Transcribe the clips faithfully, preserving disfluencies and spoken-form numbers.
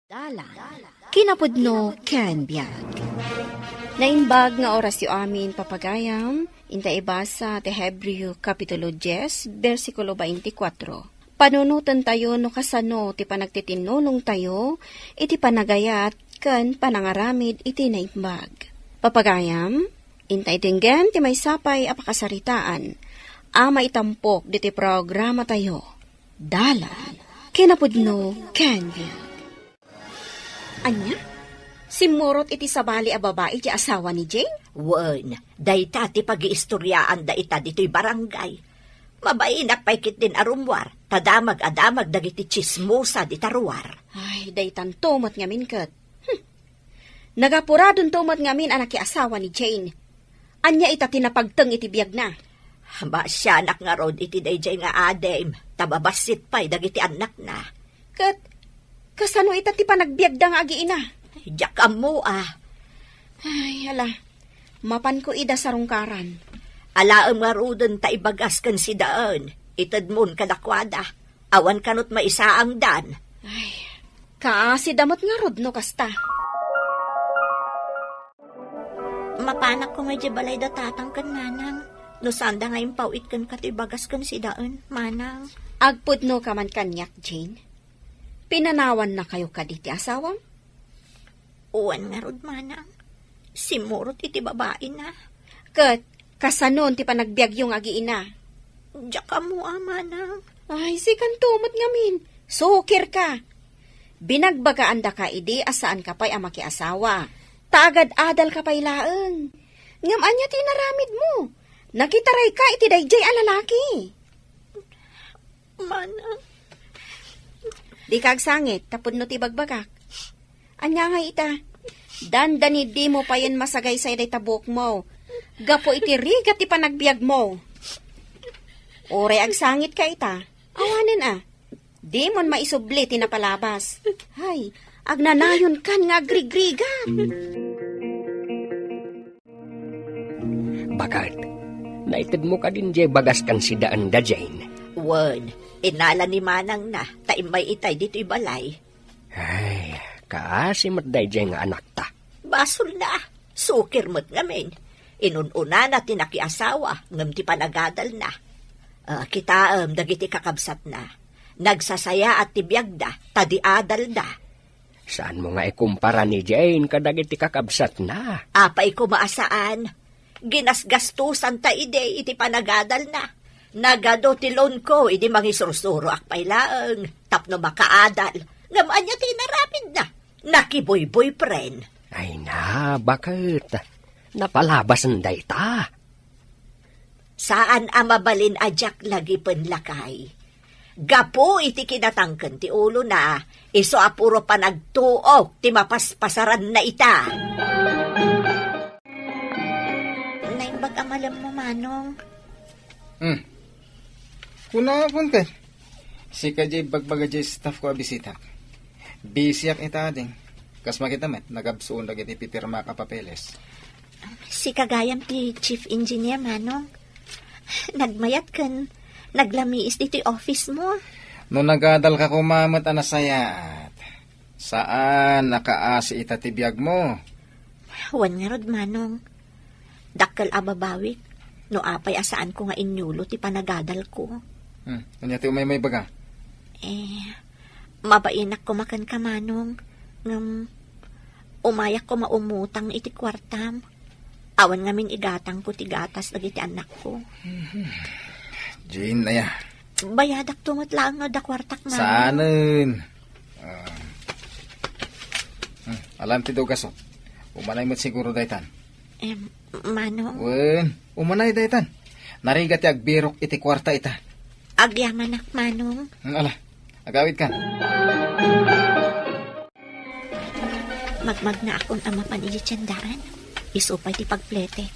Dalan. Kinapudno ken biag. Naimbag nga orasyo amin, papagayam, inta ibasa ti Hebreo Kapitulo dies, bersikulo twenty-four. Panunotentayo no kasano ti panagtitinnulongtayo iti panagayat ken panangaramid iti naimbag. Papagayam, inta idenggen ti maysa pay a pakasaritaan a maitampok diti programatayo. Dalan. Kinapudno ken biag. Ania? Simmurot iti sabali a babai ti asawa ni Jane? Wen, dayta ti pagiistoriaanda ita ditoy barangay. Mabainak pay ketdin a rummuar, ta damag a damag dagiti tsismosa dita ruar. Ay, daytanto met ngamin ket. Hmm. Nagapuradonto met ngamin a nakiasawa ni Jane. Ania ita ti napagteng iti biagna? Maasianak ngarud iti daydiay nga adim, ta babassit pay dagiti annakna. Ket kasano ita ti panagbiagda nga agiina? Diak ammo a. Ay, ala, mapanko ida sarungkaran. Alaem ngaruden ta ibagas ken sidaen, itedmon kadakuada. Awan kanut maisaangdan. Ay, kaasida met ngarud no kasta. Mapanakko nga idiay balay da tatang ken nanang, no saanda nga impaw-it kenka ti bagas ken sidaen, manang. Agpudnoka man kaniak, Jane. Pinanawannakayo kadi ti asawam? Wen ngarud, manang. Simmurot iti babaina. Ket kasanon ti panagbiagyo nga agiina? Diak ammo a, manang. Ay, sikanto met ngamin. Sukirka. Binagbagaandaka idi a saanka pay a makiasawa. Ta agad-adalka pay laeng. Ngem ania ti inaramidmo? Nakitarayka iti daydiay a lalaki. Manang. Dika agsangit, tapno ti bagbagak. Ania nga ita? Dandani dimo payen masagaysay dayta buokmo. Gapu iti rigat ti panagbiagmo. Uray agsangitka ita. Awanen a. Dimon maisubli ti napalabas. Hay, agnanayonkan nga agrigrigat. Baket, naitedmo kadin diay bagas ken sidaen da Jane? Wen, inala ni manangna, ta immay itay ditoy balay. Ay, kaasi met daydiay nga anakta. Basolna, sukir met ngamin. Inun-unana ti nakiasawa, ngem ti panagadalna. Ah, kitaem dagiti kakabsatna. Nagsasayaat ti biagda, ta di adalda. Saanmo nga ikumpara ni Jane kadagiti kakabsatna? Apay koma a saan. Ginasgastusanta idi iti panagadalna. Nagadu ti loanko idi mangisursuroak pay laeng tapno makaadal. Ngem ania ti inaramidna? Nakibuyboyfriend. Ay na, baket. Napalabasen dayta. Saan a mabalin a diak lagipen, lakay. Gapu iti kinatangken ti ulona, isu a puro panagtuok ti mapaspasaranna ita. Naimbag a malemmo, Manong. Hmm. Kuna, kun ken. Sika diay bagbaga diay staff ko a bisitak. Bisiak ita, ading. Kas makita met, nagabsuon dagiti pipirmak a papeles. Sika gayam ti chief engineer, Manong. Nagmayat ken naglamiis ditoy office mo. No nagadalka koma met a nasayaat, saan a kaasi ita ti biagmo? Wen ngarud, Manong. Dakkel a babawik no apay a saanko nga inyulo ti panagadalko. Hmm, ania ti umay maibaga? Eh, mabainak koma kenka, Manong, ngem umayak koma umutang iti kuartam. Awan ngamin igatangko ti gatas dagiti annakko. Jane, aya? Bayadakto met laeng no adda kuartak, Manong. Saanen? Ah. Hmm, alam ti dugasok. Umanay met siguro daytan. Em, Manong? Wen, umanay daytan. Narigat ti agbirok iti kuarta ita. Agyamanak, Manong. Hmm, ala, agawidkan. Magmagnaakon a mapan idiay tiendaan. Isu pay ti pagpletek.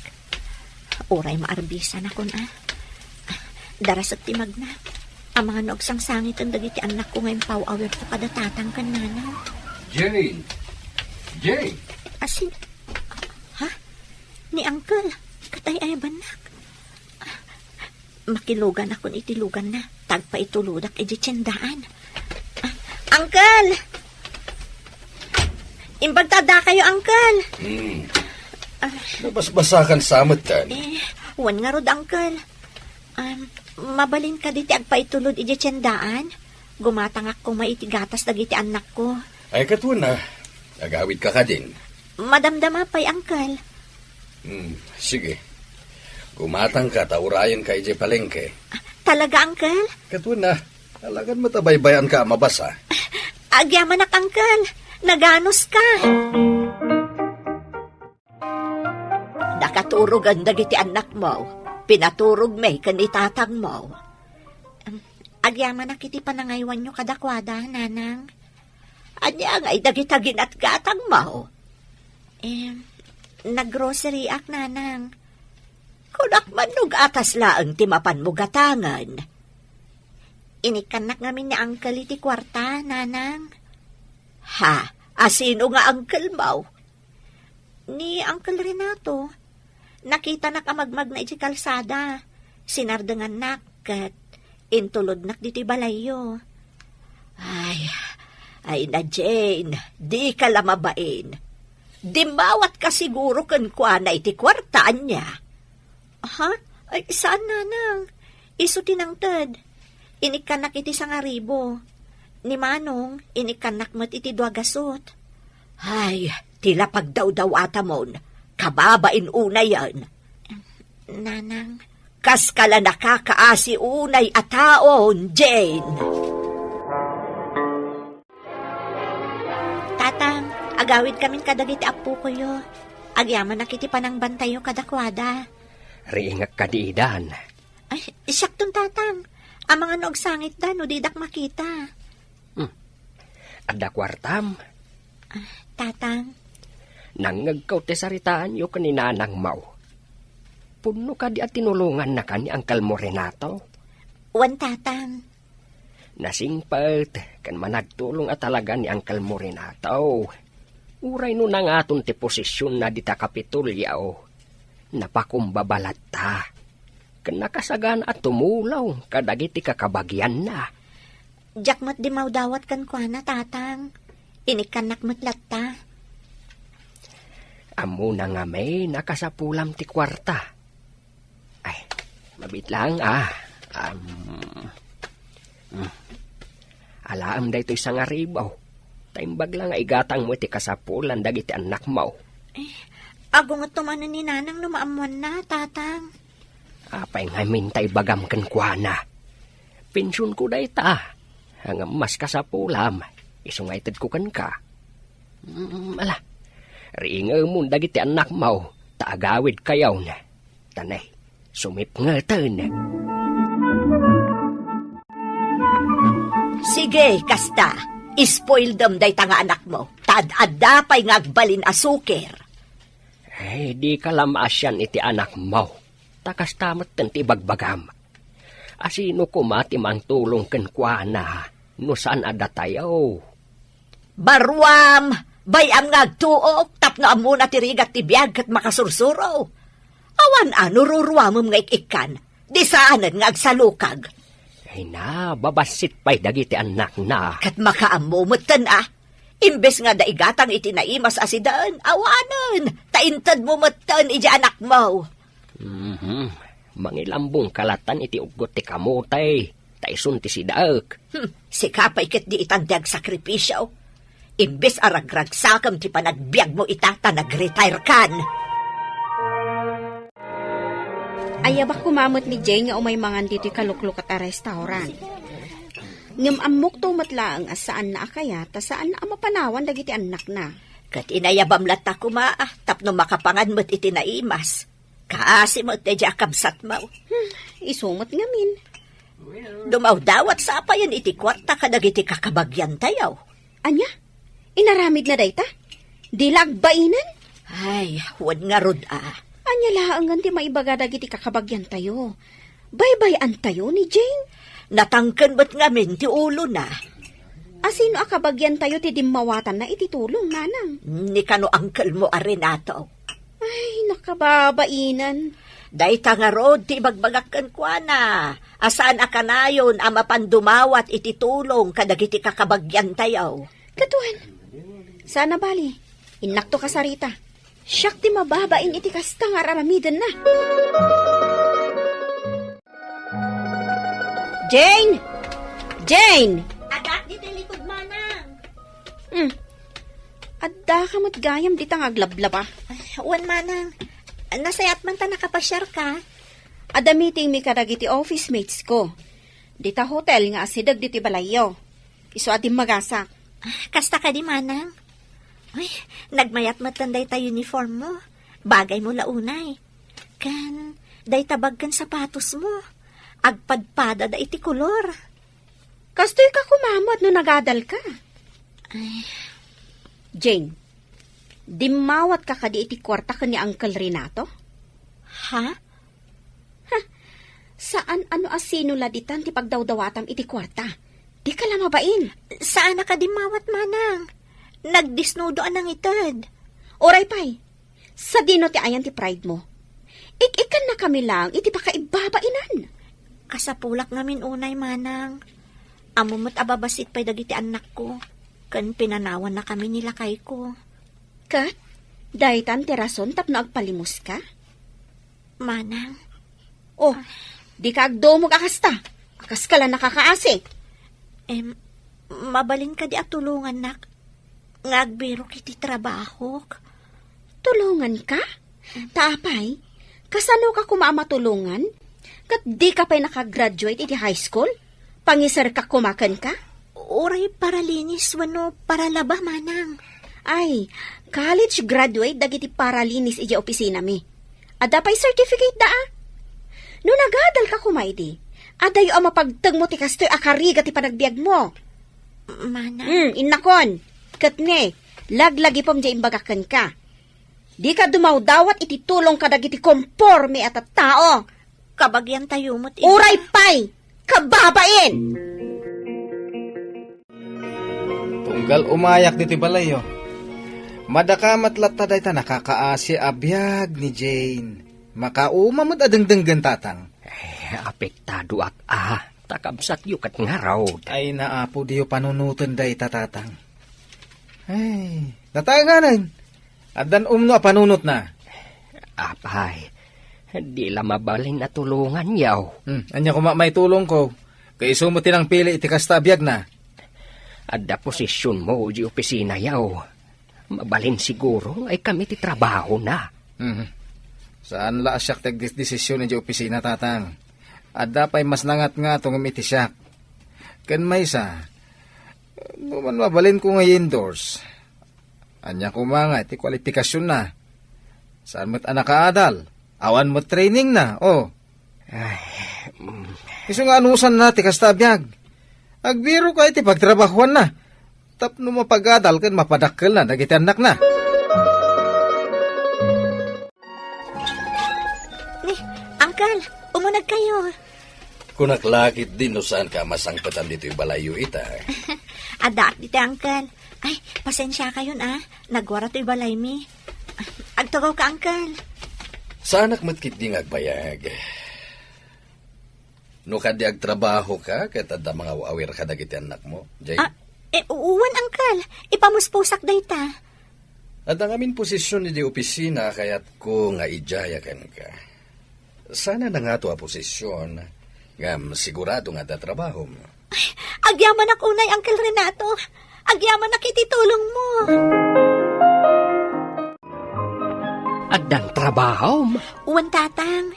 Uray maarbisanakon a. Darasek ti magna. Amangan no agsangsangiten dagiti annakko nga impaw-awirko kada tatang ken nanang. Jane! Jane! Asin? Ha? Ni Uncle? Ket ay-ayabannak. Makiluganakon iti luganna. Tagpaitulodak idiay tiendaan. Ah, Uncle! Imbag ta addakayo, Uncle. Hmm. Nabasbasakan sa metten. Eh, wen ngarud, Uncle. Um, mabalin kadi ti agpaitulod idiay tiendaan? Gumatangak koma iti gatas dagiti annakko. Ay, ket wen a. Agawidka kadin. Madamdama pay, Uncle. Hmm, sige. Gumatangka ta urayenka idiay palengke. Talaga, Uncle? Ket wen a. Alagad met a baybay-anka a mabasa. Agyamanak, Uncle. Naganuska. Nakaturogen dagiti annakmo. Pinaturogmi ken ni tatangmo. Em, agyamanak iti panangaywanyo kadakuada, Nanang. Ania ngay dagita ginatgatangmo? Em, naggroceryak, Nanang. Kunak man no gatas laeng ti mapanmo gatangen. Inikkannak ngamin ni Uncle iti kuarta, Nanang. Ha? Asino nga uncle mo? Ni Uncle Renato. Nakitanak a magmagna iti kalsada. Sinardengannak ket intulodnak ditoy balayyo. Ay, ay na, Jane, dika la mabain. Dimmawatka siguro kenkuana iti kuarta, ania? Ha? Ay, saan, Nanang? Isu ti nangted. Inikkannak iti sangaribo. Ni Manong, inikkannak met iti dua gasut. Ay, ti la pagdawdawatamon. Kababain unayen. Nanang. Kaska la nakakaasi unay a taon, Jane. Tatang, agawidkamin kadagiti appokoyo. Agyamanak iti panangbantayo kadakuada. Riingek kadi idan. Ay, siakton, Tatang. Amangan no agsangitda no didak makita. Hmm. Adda kuartam? Ah, Tatang. Nangngegko ti saritaanyo ken ni Nanang Mau. Pudno kadi a tinulongannakan ni Uncle mo Renato? Wen, Tatang. Nasingpet ken managtulong a talaga ni Uncle mo Renato. Uray no nangaton ti posisionna dita Kapitolyo, napakumbaba latta. Ken nakasagana a tumulong kadagiti kakabagianna. Diak met dimmawdawat kenkuana, Tatang. Inikkannak met latta. Ammona ngamin a kasapulam ti kuarta. Ay, mabit lang, ah. Am, hmm. Alaem daytoy sangaribo. Ta imbag la nga igatangmo iti kasapulan dagiti annakmo. Eh, agungetto manen ni Nanang no maammoanna, Tatang. Apay ngamin ta ibagam kenkuana? Pensionko dayta. Ngem mas kasapulam, isu nga itedko kenka. Mm, ala, riingemon dagiti annakmo, ta agawidkayon. Ta ne, sumipngeten. Sige, kasta, ispoildem dayta nga anakmo, ta ad-adda pay nga agbalin a suker. Ay, dika la maasian iti anakmo. Ta kasta metten ti ibagbagam. Asino koma ti mangtulong kenkuana no saan a datayo? Baruam! Bay-am nga agtuok tapno ammona ti rigat ti biag ket makasursuro. Awan a no ruruamem nga ik-ikkan, di saanen nga agsalukag. Ay na, babassit pay dagiti annakna. Ket makaammo metten a, imbes nga da igatang iti naimas a siden, awanen, ta intedmo metten iti anakmo. Mhm. Mangilambongka latan iti uggot ti kamote, ta isun ti sidaek. Hmm, sika pay ket di itan ti agsakripisio. Imbes a ragragsakem ti panagbiagmo ita ta nagretire kan. Ayabak koma met ni Jane nga umay mangan ditoy kaluklukat a restaurant. Ngem ammokto met laeng a saanna a kayat ta saanna a mapanawan dagiti annakna. Ket inayabam latta koma, ah, tapno makapangan met iti naimas. Kaasi met daydi a kabsatmo. Hmm, isu met ngamin. Dumawdawat sapayen iti kuarta kadagiti kakabagiantayo. Ania? Inaramidna dayta? Di la agbainen? Ay, wen ngarud a. Ania laengen ti maibaga dagiti kakabagiantayo? Baybay-antayo ni Jane? Natangken met ngamin ti ulona. Asino a kabagiantayo ti dimmawatanna iti tulong, Nanang? Ni kano uncle mo a Renato. Ay, nakababainen. Dayta ngarud ti ibagbagak kenkuana, a saan a kanayon a mapan dumawat iti tulong kadagiti kakabagiantayo. Ket wen, saan a bali, Innakto kasarita. Siak ti mababain iti kasta nga ar-aramidenna. Jane! Jane! Adda ditoy likud, manang. Hmm. Adda ka met gayam dita nga aglablaba. Wen, manang. Nasayaat man ta nakapasiarka. Adda meetingmi kadagiti office mates ko. Dita hotel nga asideg ditoy balayyo. Isu a dimmagasak. Ah, kasta kadi, manang? Uy, nagmayat met dayta uniform mo. Bagay mo la unay. Ken, dayta bag ken sapatos mo. Agpadpadada iti kolor. Kastoy ka kumamet no nagadal ka. Ay. Jane, dimmawat ka kadi iti kuarta ken ni Uncle Renato? Ha? Ha, saan a no asino la ditan ti pagdawdawatam iti kuarta. Di ka la mabain. Saan a kadimmawat, manang. Nagdisnudo a nangited. Uray pay. Sadino ti ayan ti pride mo? Ik-ikkannakami laeng iti pakaibabainan. Kasapulak ngamin unay, manang. Ammo met a babassit pay dagiti annakko. Ken pinanawannakami ni lakayko. Ket, daytan ti rason tapno agpalimuska? Manang. Oh, di ka agdumog a kasta. Kas ka la nakakaasi. Em, mabalin kadi a tulongannak nga agbirok iti trabahok? Tulonganka? Ta apay, kasano ka koma a matulongan? Ket di ka pay nakagraduate iti high school? Pangiserka koma kenka? Uray paralinis wenno paralaba, manang. Ay, college graduate dagiti paralinis idiay opisinami. Adda pay certificate da, a. No nagadal ka koma idi, adayo a mapagtengmo ti kastoy a karigat ti panagbiagmo. Manang. Hmm, innakon. Ket ne, laglagipem diay imbagak kenka. Di ka dumawdawat iti tulong kadagiti komporme a tattao. Kabagian tayo met iti Uray pay! Kababain! Tunggal umayak ditoy balayyo, madakamat latta dayta nakakaasi a biag ni Jane. Makauma met a dengdenggen, tatang. Eh, apektadoak a, ta kabsatyo ket ngarud. Ay, naapo, diyo panunoten dayta, tatang. Ay, natanganen. Addan umno a panunotna. Apay, di la mabalin a tulonganyo. Hmm, ania koma maitulongko? Kaiso met ti nangpili iti kasta a biagna. Adda posisionmo iti opisinayo. Mabalin siguro nga ikam iti trabahona. Mhm. Saan la a siak ti agdesdesision iti opisina, tatang. Adda pay mas nangatngato ngem iti siak. Ken maysa, no man mabalinko nga i-endorse, ania koma nga iti kwalifikasionna? Saan met a nakaadal? Awan met trainingna, o. Ay, mm. Isu nga anusanna ti kasta a biag. Agbirok iti pagtrabahuanna. Tapno mapagadal ken mapadakkelna dagiti annakna. Ni, Uncle, umunegkayo. Kunak la ketdi no saanka a masangpetan ditoy balayyo ita. Addaak ditoy, Uncle. Ay, pasensiakayon, a. Nagwara toy balaymi. Agtugawka, Uncle. Saanak met ketdi nga agbayag. No kadi agtrabahoka, ket adda mangaw-awir kadagiti annakmo, Jay? Ah, eh, wen, Uncle. Ipamuspusak dayta. Adda ngamin posision idi opisina a kayatko nga idiaya kenka. Saan a nangato a posision, ngem sigurado nga adda trabahom. Ay, agyamanak unay, Uncle Renato. Agyamanak iti tulongmo. Addan trabahom? Wen, Tatang.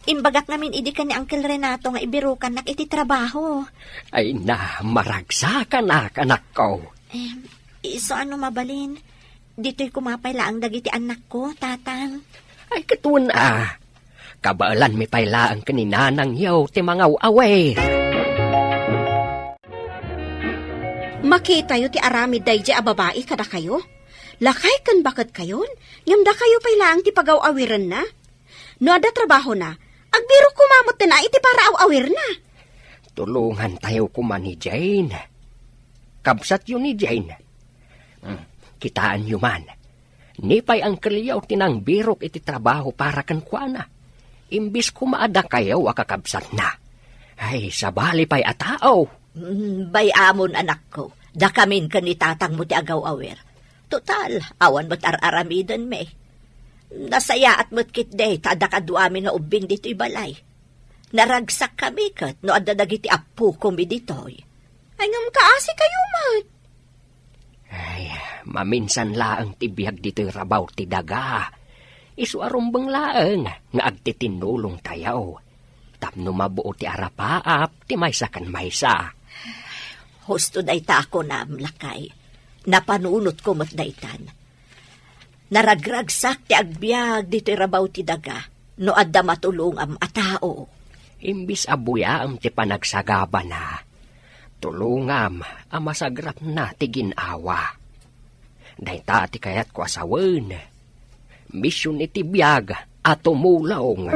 Imbagak ngamin idi ken ni Uncle Renato nga ibirokannak iti trabaho. Ay na, maragsakanak, anakko. Em, isu a no mabalin, ditoy koma pay laeng dagiti annakko, Tatang. Ay, ket wen a. Kabaelanmi pay laeng ken ni nanangyo ti mangaw-awir. Makitayo ti aramid daydiay a babai kadakayo. Lakay ken baketkayon, ngem dakayo pay laeng ti pagaw-awirenna. No adda trabahona, agbirok koma metten a iti para aw-awirna. Tulongantayo koma ni Jane. Kabsatyo ni Jane. Hmm, kitaenyo man. Ni pay angkelyo ti nangbirok iti trabaho para kenkuana. Imbis koma a dakayo a kakabsatna. Ay, sabali pay a tao. Mm, bay-amon, anakko. Dakamin ken ni tatangmo ti agaw-awir. Total, awan met ar-aramidenmi. Nasayaat met ketdi ta adda kaduami nga ubbing ditoy balay. Naragsakkami ket no adda dagiti appokomi ditoy. Ay, ngem kaasikayo met. Ay, maminsan laeng ti biag ditoy rabaw ti daga. Isu a rumbeng laeng nga agtitinnulongtayo. Tapno mabuo ti arapaap ti maysa ken maysa. Husto dayta a kunam, lakay. Napanunotko met daytan. Naragragsak ti agbiag ditoy rabaw ti daga no adda matulongam a tao. Imbis a buyaem ti panagsagabana, tulongam a masagrapna ti gin-awa. Dayta ti kayatko a sawen. Mision iti biag a tumulong.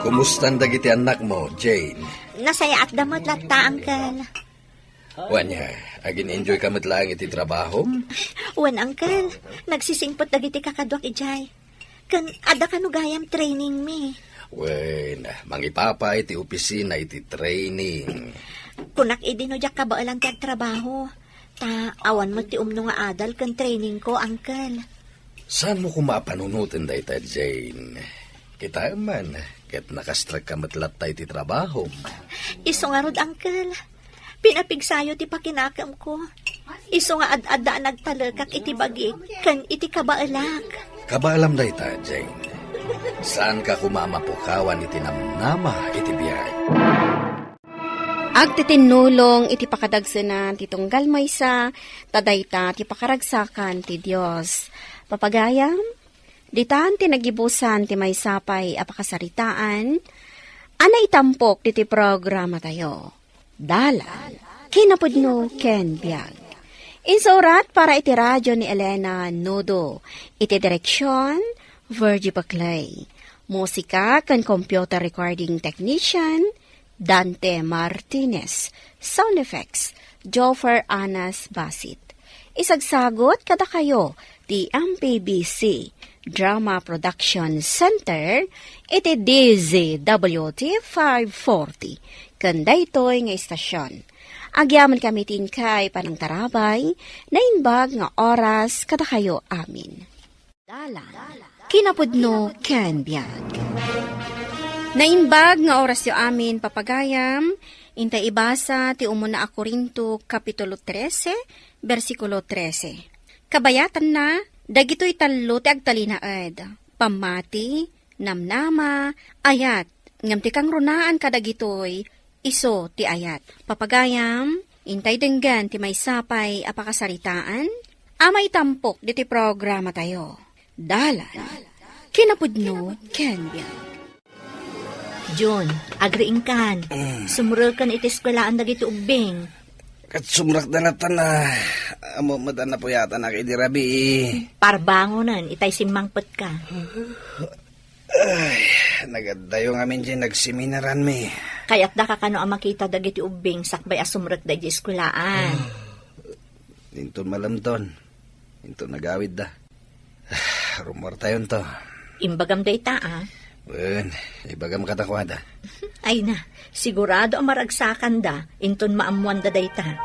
Kumustan dagiti annakmo, Jane? Nasayaatda met latta, Uncle. Wen, agin-enjoy ka met laeng iti trabahom? Wen, Uncle. Nagsisingpet dagiti kakaduak idiay. Ken adda kano gayam trainingmi. Wen, mangipapa iti opisina iti training. Kunak idi no diak kabaelan ti agtrabaho. Ta awan met ti umno nga adal ken trainingko, Uncle. Saanmo koma a panunoten dayta, Jane? Kitaem man, ket nakastrekka met latta iti trabahom. Isu ngarud, Uncle. Pinapigsayo ti pakinakemko. Isu nga ad-adda a nagtalekak iti bagik ken iti kabaelak. Kabaelam dayta, Jane. Saanka koma a mapukawan iti namnama iti biag. Agtitinnulong iti pakadagsenan ti tunggal maysa, ta dayta ti pakaragsakan ti Dios. Papagayam, ditan ti nagibusan ti maysa pay a pakasaritaan a naitampok ditoy programatayo. Dalan, kinapudno ken biag. Insurat para iti radio ni Elena Nudo. Iti direksyon, Virgie Baclay. Musika ken computer recording technician, Dante Martinez. Sound effects, Joffer Anas Basit. Isagsagot kadakayo ti M P B C Drama Production Center iti D Z W T five forty ken daytoy nga istasyon. Agyamankami ti inkay panangtarabay, naimbag nga oras kadakayo amin. Dalan, kinapudno ken biag. Naimbag nga orasyo amin, papagayam, intay ibasa ti umuna a Corinto, Kapitulo trese, bersikulo trese. Kabayatanna, dagitoy tallo ti agtalinaed: pammati, namnama, ayat, ngem ti kangrunaan kadagitoy, isu ti ayat. Papagayam, intay denggen ti maysa pay a pakasaritaan a maitampok ditoy programatayo. Dalan, kinapudno ken biag. Jun, agriingkan. Mm. Sumreken iti eskuelaan dagiti ubbing. Ket sumrekda latta, ammom met a napuyatanak idi rabii. Parbangonen itay simmangpetka. Ay, nagaddayo ngamin diay nagseminaranmi. Kayatdaka kano a makita dagiti ubbing sakbay a sumrekda idiay eskuelaan? Inton malemton, inton nagawidda. Rummuartayonto. Imbagam dayta, a? Wen, ibagam kadakuada. Ay na, sigurado a maragsakanda inton maammoanda dayta.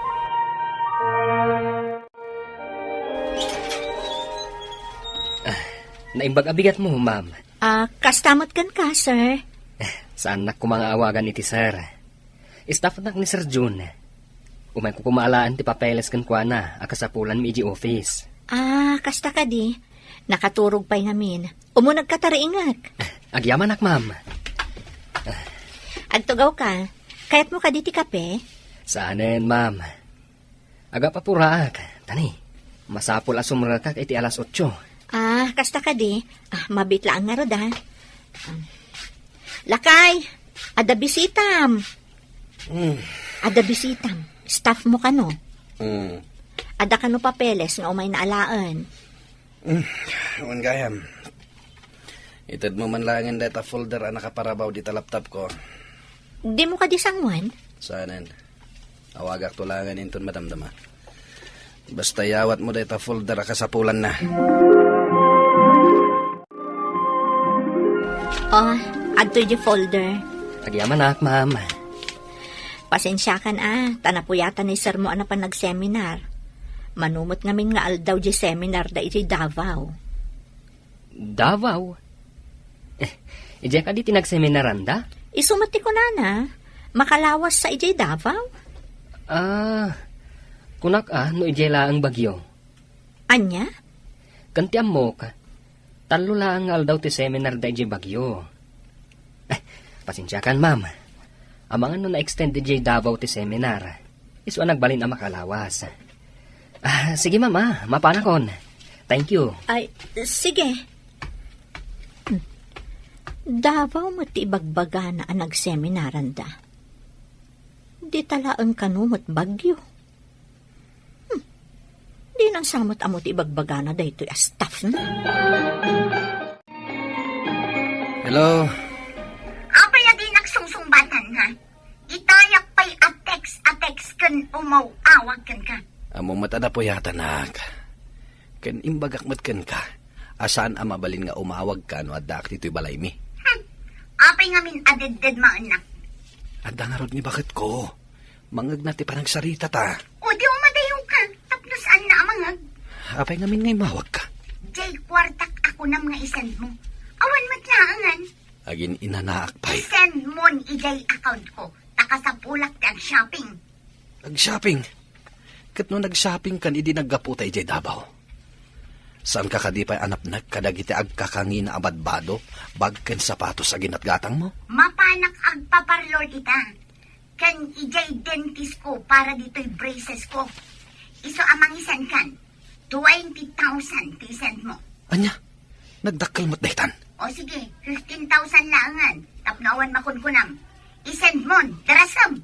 Ah, naimbag a bigatmo, ma'am. Ah, kasta met kenka, sir? Saannak koma nga awagan iti sir. Staffnak ni Sir Jun. Umayko koma alaen ti papeles kenkuana a kasapulanmi idiay office. Ah, kasta kadi. Nakaturog pay ngamin. Umunegka ta riingek. Agyamanak, ma'am. Agtugawka. Kayatmo kadi ti kape? Saanen, ma'am. Agap-apuraak, tani, masapul a sumrekak iti alas otso. Ah, kasta kadi. Ah, mabiit laeng ngarud, a. Ah. Lakay, adda bisitam. Mm. Adda bisitam. Staff mo kano? Mm. Adda kano papeles nga umayna alaen? Mm, wen gayam. Itedmo man laengen dayta folder a nakaparabaw dita laptopko. Dimo kadi sangoen? Saanen. Awagakto laengen inton madamdama. Basta yawatmo dayta folder a kasapulanna. Oh, adtoy di folder. Agyamanak, ma'am. Pasensiakan a, ta napuyatan ni sir mo a napan nagseminar. Mano met ngamin nga aldaw diay seminar da idiay Davao. Davao? Eh, idiay kadi ti nagseminaranda? Isu met ti kunana, makalawas sa idiay Davao? Ah, kunak a, no idiay laeng Baguio. Ania? Ken ti ammok, tallo laeng nga aldaw ti seminar da idiay Baguio. Eh, pasensiakan, ma'am. Amangan no na-extend idiay Davao ti seminar. Isu a nagbalin a makalawas. Ah, sige, ma'am, ah. Mapanakon. Thank you. Ay, sige. Hmm. Davao met ti ibagbagana a nagseminaranda. Dita laeng kano met Baguio. Hmm. Dinan sa met ammo ti ibagbagana daytoy a staff na. Hello? Apay a dinak sungsungbatanna? Itayak pay a text, a text ken umaw-awag kenka. Ammo met a napuyatanak. Ken imbagak met kenka a saan a mabalin nga umawagka no addaak ditoy balaymi. Hmm. Apay ngamin a dedded maennak? Adda ngarud ni baketko. Mangngegna ti panagsaritata. O di umadayawka, tapno saanna a mangngeg. Apay ngamin nga immawagka? Diay kuartak a kunam nga isend mo. Awan met laengen. Agin-inanaak pay. Isend mon idiay account ko, ta kasapulak ti ag-shopping. Ag-shopping? Ket no nag-shopping kan idi naggaputa idiay Davao? Saanka kadi pay a napnek kadagiti agkakangina a badbado, bag ken sapatos a ginatgatangmo? Mapanak agpaparlor ita. Ken idiay dentist ko para ditoy braces ko. Isu a mangisenkan, twenty thousand ti isend mo. Ania? Nagdakkel met daytan? O sige, fifteen thousand laengen, tapno awan makunkunam. Isend mon, darasem.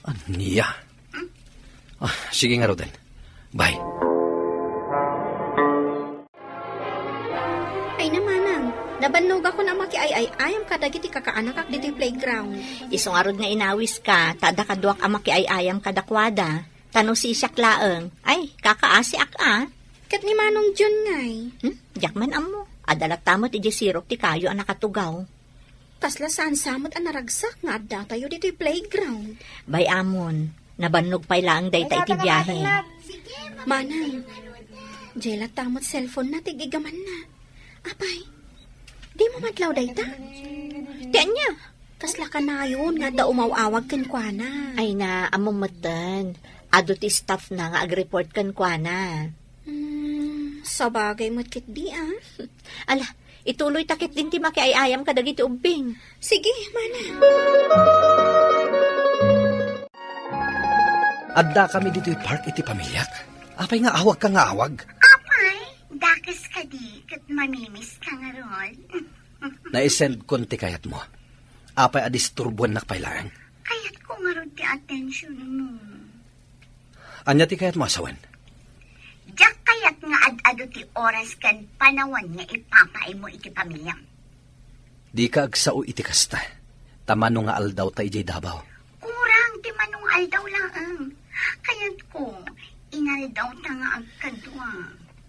Ania? Hmm? Ah, sige ngaruden. Bye. Ay na, manang, nabannogakon a makiay-ay-ayam kadagiti kakaanakak ditoy playground. Isu ngarud nga inawiska, ta adda kaduak a makiay-ayam kadakuada. Ta no sisiak laeng, ay, kakaasiak a. Ket ni Manong John ngay? Hmm? Diak man ammo. Adda latta met idiay sirok ti kayo a nakatugaw. Kasla saan sa met a naragsak nga addatayo ditoy playground. Bay-amon, nabannog pay laeng dayta iti biahe. Manang, diay latta met cellphone na ti ig-igamanna. Apay, dimo madlaw dayta? Ti ania? Kasla kanayon nga adda umaw-awag kenkuana. Ay na, ammom metten. Adu ti staff na nga ag-report kenkuana. Hmm, sabagay met ketdi, ah. Ala, ituloy ta ketdin ti makiay-ayam kadagiti ubbing. Sige, mana. Adda kami ditoy park iti pamiliak. Apay nga awagka nga awag? Apay, dakes kadi ket mamimiss ka ngarud. Naisend kon ti kayatmo. Apay a disturbuannak pay laeng? Kayatko ngarud ti attention mo. Ania ti kayatmo a sawen? Diak kayat nga ad-adu ti oras ken panawen nga ipapaaymo iti pamiliam. Dika agsao iti kasta, ta mano nga aldawta idiay Davao. Kurang ti mano nga aldaw laeng. Kayatko, inaldawta nga agkadua.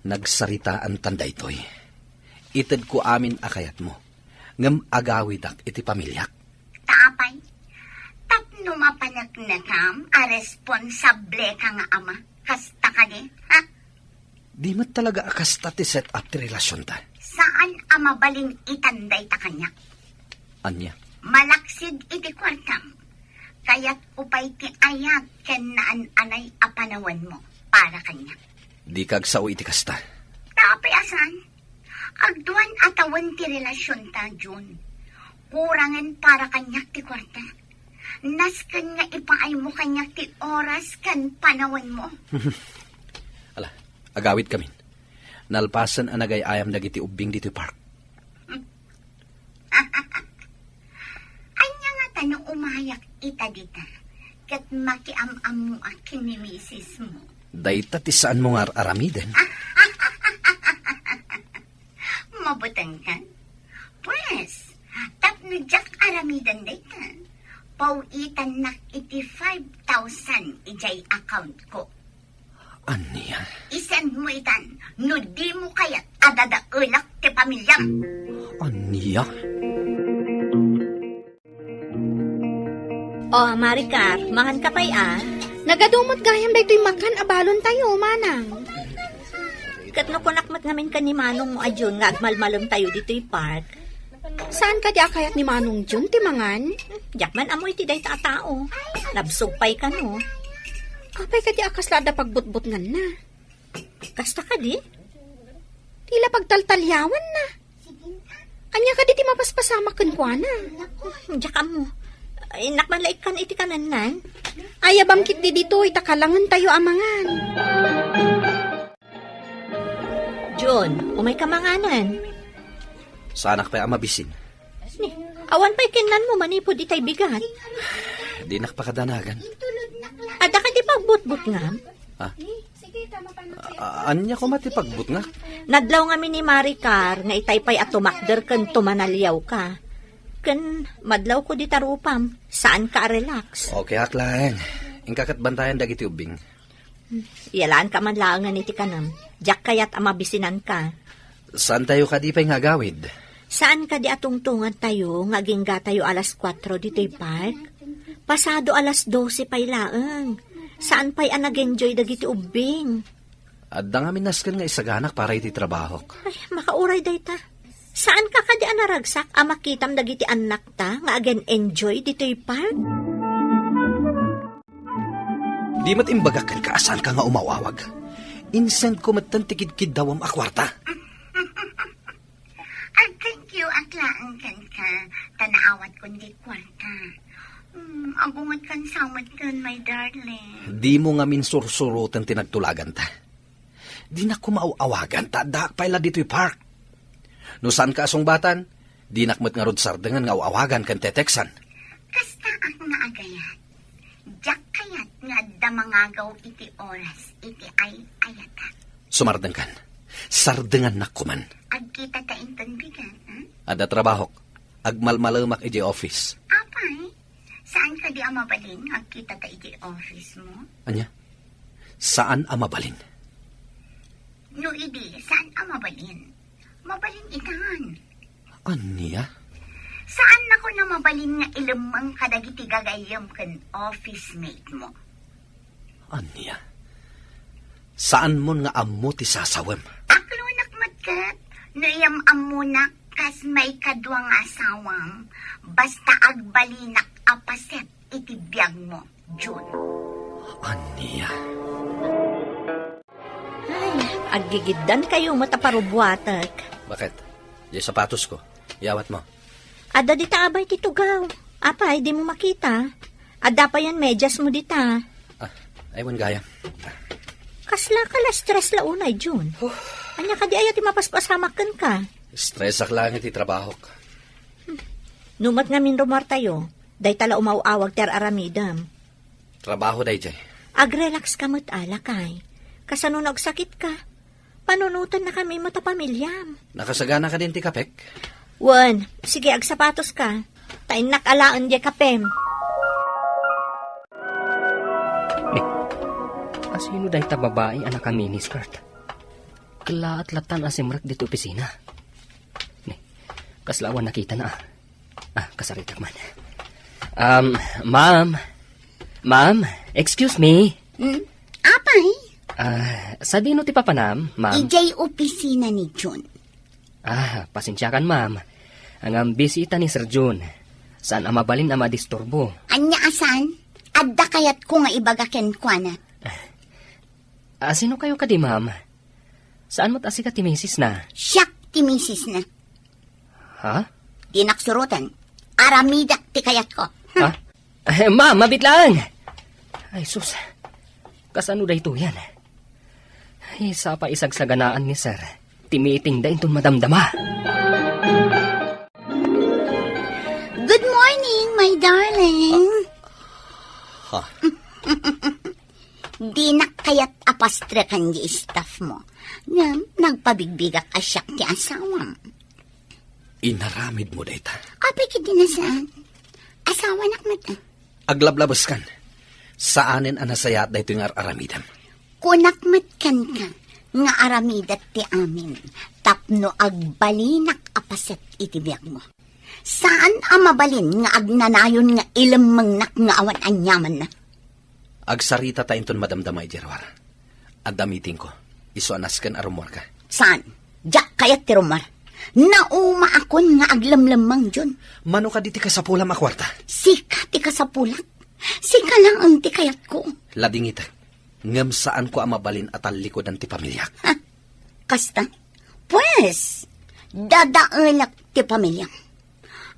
Nagsaritaantan daytoy. Itedko amin a kayatmo, ngem agawidak iti pamiliak. Ta apay? Tapno mapaneknekam a responsable ka nga ama, kasta kadi? Ha? Di met talaga a kasta ti set up ti relasionta. Saan a mabalin itan dayta kaniak. Ania? Malaksid iti kuartam. Kayatko pay ti ayat ken naan-anay a panawenmo para kaniak. Dika agsao iti kasta. Ta apay a saan? Agduan a tawen ti relasionta, Jun. Kurangen para kaniak ti kuarta. Nasken nga ipaaymo kaniak ti oras ken panawenmo. Ala, agawidkamin. Nalpasen a nagay-ayam dagiti ubbing ditoy park. Ania ngata no umayak ita dita, ket makiam-ammoak ken ni misismo? Dayta ti saanmo nga ar-aramiden. Mabutengkan? Pues, tapno diak aramiden dayta, paw-itannak iti five thousand idiay account ko. Ania? Isend mo itan, no di mo kayat a dadaelak ti pamiliam. Ania? O, Maricar, mangan ka pay, a? Nagadu met gayam daytoy makan a balontayo, manang. Ket no kunak met ngamin ken ni manongmo a Jun nga agmalmalemtayo ditoy park. Saan kadi a kayat ni Manong Jun ti mangan? Diak man ammo iti dayta a tao. Nabsog pay kano. Apay kadi a kasla adda pagbutbutnganna? Kasta kadi? Ti la pagtaltaliawanna. Ania kadi ti mapaspasamak kenkuana? Diak ammo. Innak man la ikkan iti kanennan. Ayabam ketdi ditoy, ta kalangentayo a mangan. Jun, umayka manganen. Saanak pay a mabisin. Ni, awan pay kennanmo manipud itay bigat. Dinak pakadanagan. Adda kadi pagbutbutngam? Ah. A-, ania koma ti pagbutngak? Nadlaw ngamin ni Maricar nga itay pay a tumakder ken tumanaliawka. Ken madlawko dita rupam, saanka a relax. Okay ak laeng. Inka ket bantayan dagiti ubbing. Iyalaanka man laengen iti kanem. Diak kayat a mabisinanka. Saantayo kadi pay nga agawid? Saan kadi a tungtungantayo nga aginggatayo alas kuatro ditoy park? Pasado alas dose pay laeng. Saan pay a nag-enjoy dagiti ubbing? Adda ngamin nasken nga isaganak para iti trabahok. Ay, makauray dayta. Saanka kadi a naragsak a makitam dagiti annakta nga agen-enjoy ditoy park? Di met imbagak kenka a saanka nga umaw-awag. Insendko metten ti kidkiddawem a kuarta. Agthank you ak laeng kenka, ta naawatkon ti kuarta. Hmm, agungetkan sa met ken, my darling. Dimo ngamin sursuroten ti nagtulaganta. Dinak koma aw-awagan ta addaak pay la ditoy park. No saanka a sungbatan, dinak met ngarud sardengan nga aw-awagan ken teteksan. Kasta ak nga agayat. Diak kayat nga adda mangagaw iti oras iti ay-ayatak. Sumardengkan. Sardengannak koman. Agkitata inton bigat, hmm? Adda trabahok. Agmalmalemak idiay office. Apay, saan kadi a mabalin nga agkitata idiay office mo? Ania? Saan a mabalin? No idi, saan a mabalin? Mabalin itan. Ania? Saannakon a mabalin nga ilemmeng kadagiti gagayyem ken office mate mo. Ania? Saanmon nga ammo ti sasawem? Aklonak met ket, no iyam-ammonak kas maikadua nga asawam, basta agbalinak a paset iti biagmo, Jun. Ania? Ay, aggigiddankayo met a parubuatek. Bakit? Diay sapatosko. Iyawatmo. Adda dita abay ti tugaw. Apay, dimo makita? Adda payen medyasmo dita. Ah, ay, wen gayam. Kaslaka la stress la unay, Jun. Huh. Ania kadi aya ti mapaspasamak kenka? Stressak laeng iti trabahok. No met ngamin rumuartayo, dayta la umaw-awag ti ar-aramidem. Trabaho daydiay. Agrelax ka met, a, lakay. Kasano no agsakitka? Panunotennakami met a pamiliam. Nakasagana kadin ti kapek? Wen, sige, agsapatos ka. Ta innak alaen diay kapem. Ni, asino dayta babai a naka-miniskirt? Kellaat lattan a simrek ditoy opisina. Ni, kasla awan nakitana, a. Ah, kasaritak man. Um, ma'am. Ma'am, excuse me. Hmm? Apay? Ah, sadino ti papanam, ma'am? Idiay opisina ni Jun. Ah, pasensiakan, ma'am. Ngem busy ita ni Sir Jun. Saan a mabalin a madisturbo. Ania a saan? Adda kayatko nga ibaga kenkuana. Ah, sino kayo kadi, ma'am? Saan met a sika ti misisna? Siak ti misisna. Ha? Dinak suroten. Aramidak ti kayatko. Ha? Eh, ma'am, mabit lang! Ay, sus. Kasano daytoyen? Ay, sapa isagsaganaan ni Sir. Ti meeting da inton madamdama. Good morning, my darling. Ha? Dinak kayat a pastrekan di staff mo. Ngem, nagpabigbigak a siak ti asawam. Inaramid mo dayta? Apay ket di na saan. Asawanak met, a. Aglablabeskan. Saanen a nasayaat daytoy nga ar-aramidem. Kunak met kenka nga aramidak ti amin tapno agbalinak a paset iti biagmo. Saan a mabalin nga agnanayon nga ilemmengnak nga awan aniamanna. Agsarita ta inton madamdama idiay ruar. Adda meetingko. Isu a nasken a rummuarka. Saan? Diak kayat ti rummuar. Naumaakon nga aglemlemmang, Jun. Mano kadi ti kasapulam a kuarta? Sika ti kasapulak. Sika laeng ti kayatko. Ladingitek. Ngem saanko a mabalin a tallikudan ti pamiliak. Ha? Kasta? Pues, dadaelak ti pamiliam.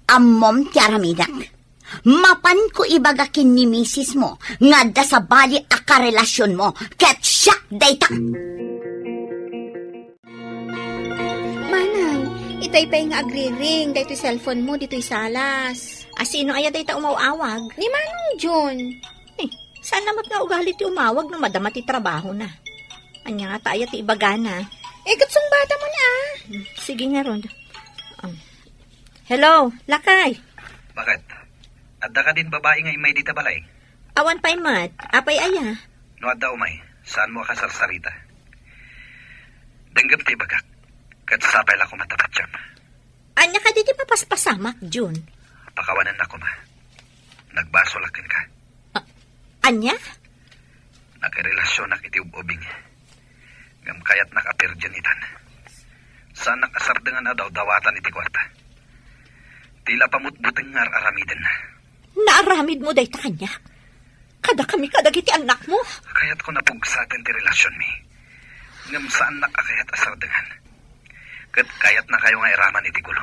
Ammom ti aramidek. Mapanko ibaga ken ni misismo nga adda sabali a karelasionmo ket siak dayta. Manang, itay pay nga agriring daytoy cellphone-mo ditoy salas. A sino aya dayta umaw-awag? Ni Manong John. Eh, saan na met nga ugali ti umawag no madama ti trabahona? Ania ngata aya ti ibagana? Eh, ket sungbatamon, ah. Hmm, sige ngarud. Um, hello, lakay. Bakit? Adda kadin babai nga immay dita balay? Awan pay met. Apay aya? No adda umay, saanmo a kasarsarita. Denggem ti ibagak, ket sapay la koma ta patiem. Ania kadi ti mapaspasamak, Jun? Pakawanennak koma. Nagbasolak kenka. A-, ania? Nagirelasionak iti ub-ubing. Ngem kayatnak a virgin itan. Saannak a sardengan a dawdawatan iti kuarta. Ti lapamut buteng nga ar-aramidenna. Naaramidmo dayta kaniak? Kadakami kadagiti annakmo? Kayatko napugsaten ti relasionmi. Ngem saannak a kayat a sardengan. Ket kayatnakayo nga iraman iti gulo.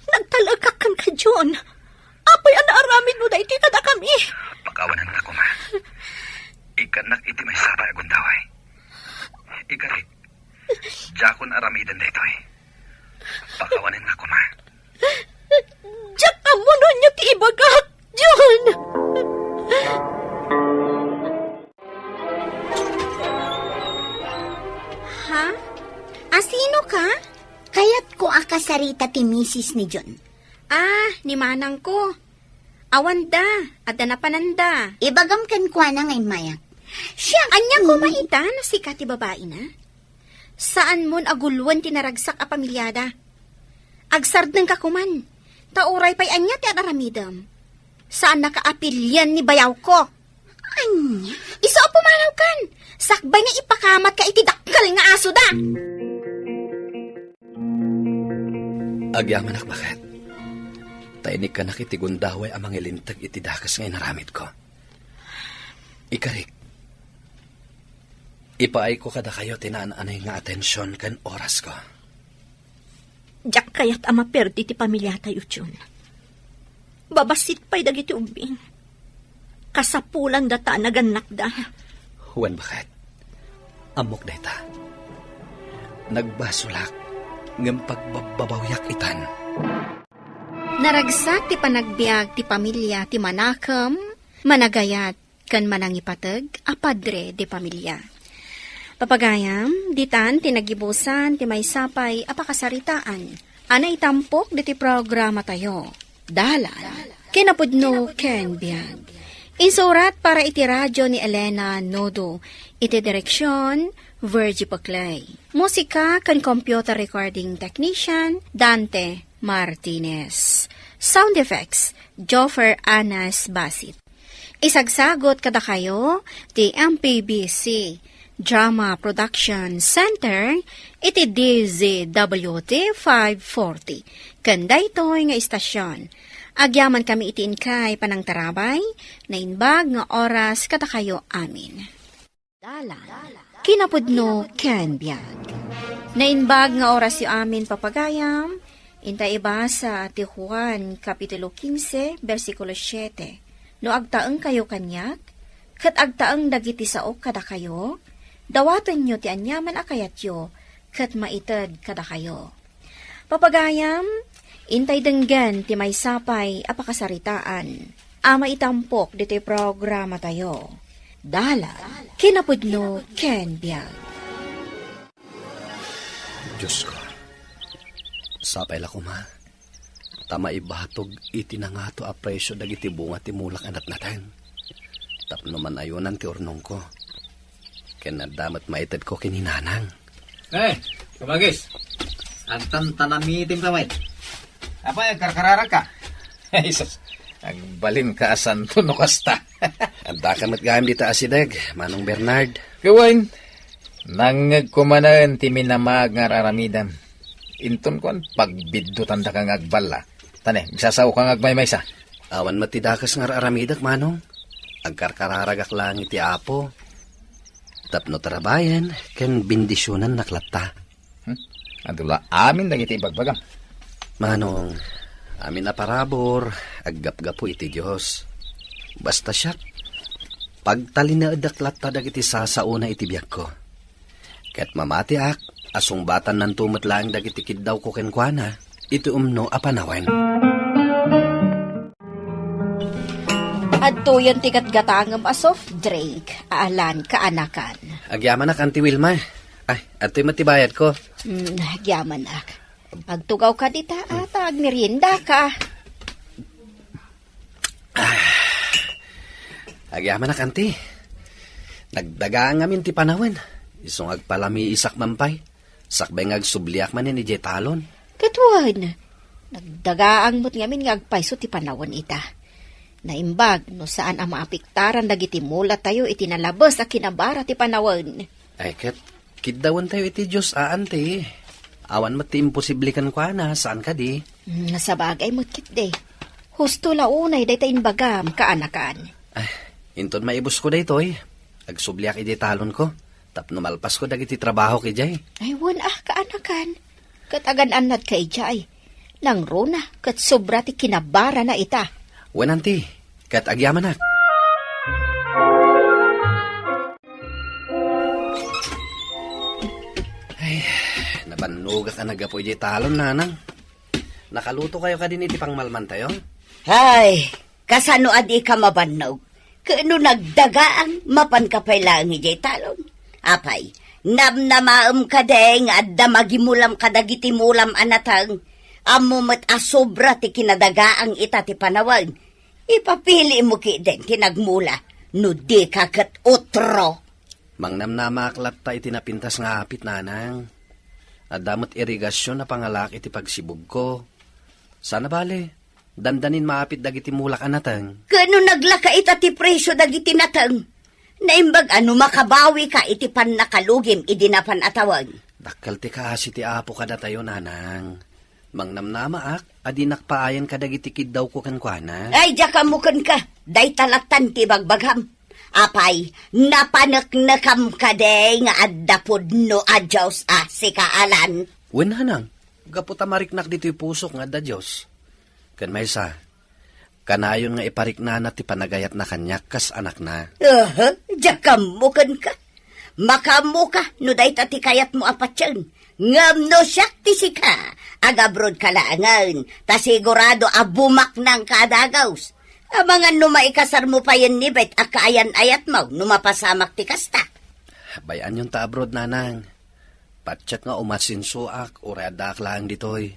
Nagtal-ekak kenka, Jun. Apay a naaramidmo daytoy kadakami? Pakawanennak koma. Ikkannak iti maysapay a gundaway. Ikarik, diakon aramiden daytoy. Pakawanennak koma. Diak ammo no ania ti ibagak, Jun. Ha? A sino ka? Kayatko a kasarita ti misis ni Jun. Ah, ni manangko. Awanda, adda napananda. Ibagam kenkuana nga immayak. Siak. Ania koma ita no sika ti babaina? Saanmon a guloen ti naragsak a pamiliada. Agsardengka koman, ta uray pay ania ti ar-aramidem, saannaka a pilien ni bayawko. Ania? Isu a pumanawkan, sakbay nga ipakamatka iti dakkel nga asoda. Agyamanak, baket. Ta inikkanak iti gundaway a mangilinteg iti dakes nga inaramidko. Ikarik, ipaayko kadakayo ti naan-anay nga atension ken orasko. Diak kayat a maperdi ti pamiliatayo, Jun. Babassit pay dagiti ubbing. Kasapulanda ta nagannakda. Wen, baket. Ammok dayta. Nagbasolak, ngem pagbabbabawiak itan. Naragsak ti panagbiag ti pamilia ti manakem, managayat, ken manangipateg a padre de pamilia. Papagayam, ditan ti nagibusan ti maysapay a pakasaritaan a naitampok diti programatayo, Dalan, Kinapudno ken Biag. Insurat para iti radio ni Elena Nodo. Iti direksion, Virgie Paclay. Musika ken computer recording technician, Dante Martinez. Sound effects, Joffer Anas Basit. Isagsagot kadakayo ti M P B C Drama Production Center iti D Z W T five forty. Ken daytoy nga istasion, agyamankami iti inkay panangtarabay, naimbag nga oras kadakayo amin. Dalan, Kinapudno ken Biag. Naimbag nga orasyo amin, papagayam, inta ibasa ti Juan, Kapitulo quince, bersikulo siete. No agtaengkayo kaniak, ket agtaeng dagiti saok kadakayo, dawatenyo ti aniaman a kayatyo, ket maited kadakayo. Papagayam, intay denggen ti maysapay a pakasaritaan a maitampok ditoy programatayo. Dalan, Kinapudno ken Biag. Diosko, sapay la koma ta maibatog iti nangato a presio dagiti bunga ti mulak a natnateng tapno man-ayonan ti urnongko. Ken adda met maitedko ken ni Nanang. Eh, Kabagis. Adtan ta namiting ka, Wait. Apay, agkarkararagka? Ay, sus. Agbalinka a santo no kasta. Addaka met gayam dita asideg, Manong Bernard. Kawen, nangngegko manen ti minamag nga ar-aramidem. Inton kuan, pagbiddutandaka nga agballa. Tane, agsasaoka nga agmaymaysa. Awan met ti dakes nga ar-aramidek, Manong. Agkarkararagak laeng iti Apo. Tapno trabayen ken bendisionannak latta. Hmm? Adu la amin dagiti ibagbagam. Manong, amin a parabur, aggapgapu iti Dios. Basta siak, pagtalinaedak latta dagiti sasaona iti biagko. Ket mamatiak a sungbatannanto met laeng dagiti kiddawko kenkuana iti umno a panawen. Adtoyen ti gatgatangem a soft drink, Alan, kaanakan. Agyamanak, Auntie Wilma. Ay, adtoy met ti bayadko. Mm, agyamanak. Agtugawka dita, ata agmeriendaka. Agyamanak, Auntie. Nagdagaang ngamin ti panawen. Isu nga agpalamiisak man pay. Sakbay nga agsubliak manen idiay talon. Ket wen, nagdagaang met ngamin nga agpayso ti panawen ita. Naimbag no saan a maapektaran dagiti mulatayo iti nalabes a kinabara ti panawen. Ay, ket kiddawentayo iti Dios a, Auntie. Awan met ti imposible kenkuana, saan kadi? Mm, sabagay met ketdi. Husto la unay dayta imbagam, kaanakan. Ay, inton maibusko daytoy, agsubliak idiay talonko, tapno malpasko dagiti trabahok idiay. Ay, wen a, kaanakan. Ket agan-annadka idiay. Nangruna, ket sobra ti kinabarana ita. Wen, Auntie, ket agyamanak. Ay, nabannogak a naggapu idiay talon, Nanang. Nakalutokayo kadin iti pangmalmantayo? Ay, kasano a dika mabannog? Ket no nagdagaang, mapanka pay laeng idiay talon. Apay, namnamaem kadi nga adda magimulam kadagiti mulam a nateng? Ammo met a sobra ti kinadagaang ita ti panawen. Ipapilimo ketdin ti nagmula, no dika ket utro. Mangnamnamaak latta iti napintas nga apit, Nanang. Adda met irigasion a pangalaak iti pagsibugko. Sana bale, dandanin maapit dagiti mulak a nateng. Ket no naglaka ita ti presio dagiti nateng, naimbag a no makabawika iti pannakalugim idi napan a tawen. Dakkel ti kaasi ti Apo kadatayo, Nanang. Mangnamnamaak a dinak paayen kadagiti kiddawko kenkuana. Ay, diak ammo kenka. Dayta lattan ti ibagbagam. Apay, napaneknekam kadi nga adda pudno a Dios a sika, Alan? Wen, Nanang, gapu ta mariknak ditoy pusok nga adda Dios. Ken maysa, kanayon nga ipariknana ti panagayatna kaniak kas anakna. Aha, diak ammo kenka. Makaammoka no dayta ti kayatmo a patien. Ngem no siak ti sika, agabrodka laengen, ta sigurado a bumaknangka a dagus. Amangan no maikasarmo payen ni Bet a kaayan-ayatmo no mapasamak ti kasta. Bay-anyon ta abroad, Nanang. Patiek nga umasensoak, uray addaak laeng ditoy.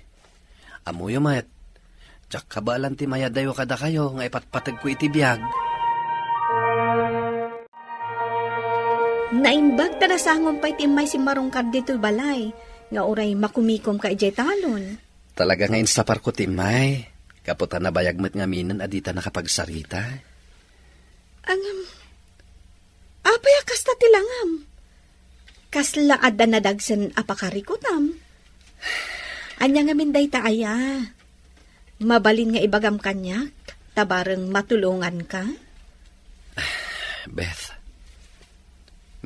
Ammoyo met, diak kabaelan ti mayadayo kadakayo nga ipatpategko iti biag. Naimbag ta nasangon pay ti immay simmarungkad ditoy balay, nga uray makumikomka idiay talon. Talaga nga insaparko ti immay, gapu ta nabayag met ngaminen a dita nakapagsarita. Ngem, apay a kasta ti langam? Kasla adda nadagsen a pakarikutam? Ania ngamin dayta aya? Mabalin nga ibagam kaniak, ta bareng matulonganka? Beth,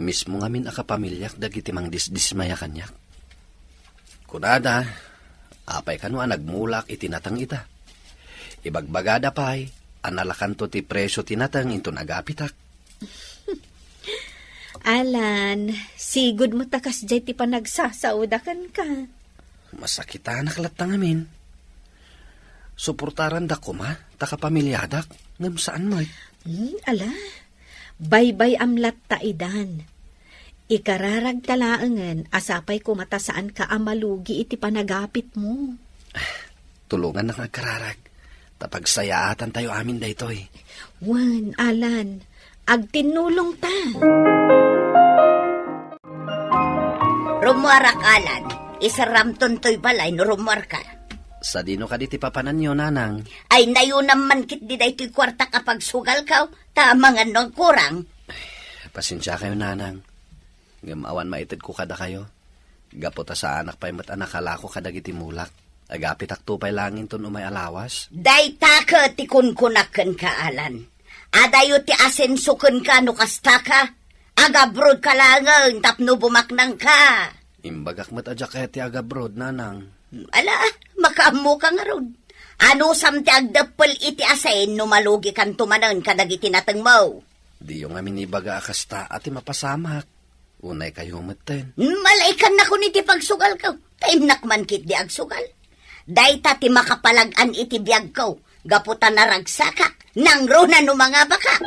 mismo ngamin a kapamiliak dagiti mangdisdismaya kaniak. Kunada, apay kano a nagmulak iti nateng ita? Ibagbagada pay a nalakanto ti presio ti nateng inton agapitak. Alan, sigud met ta kasdiay ti panagsasaoda kenka. Masakitanak latta ngamin. Suportarandak koma ta kapamiliadak, ngem saan met. Hmm, ala, baybay-am latta idan. Ikararagta laengen a sapay koma ta saanka a malugi iti panagapitmo. Tulongannak nga agkararag, ta pagsayaatantayo amin daytoy. Wen, Alan, agtinnulongta. Rummuarak, Alan. Iserramton toy balay no rummuarka. Sadino kadi ti papananyo, nanang? Ay, nayunam man ketdi daytoy kuartak a pagsugalko, ta amangan no agkurang. Pasensiakayo, nanang. Ngem awan maitedko kadakayo. Gapu ta saanak pay met a nakalako kadagiti mulak. Agapitakto pay laengen ton umay a lawas. Dayta ket ti kunkunak kenka, Alan. Adayo ti asenso kenka no kastaka. Agabrodka laengen tapno bumaknangka. Imbagak met a diak kayat ti agabroad, nanang. Ala, makaammoka ngarud. Anusam ti agdeppel iti asen no malugikanto manen kadagiti natengmo? Diyo ngamin ibaga a kasta a ti mapasamak. Unay kayo metten. Malaikannakon iti pagsugalko. Ta innak man ketdi agsugal. Dayta ti makapalag-an iti biagko. Gapu ta naragsakak. Nangruna no mangabakak.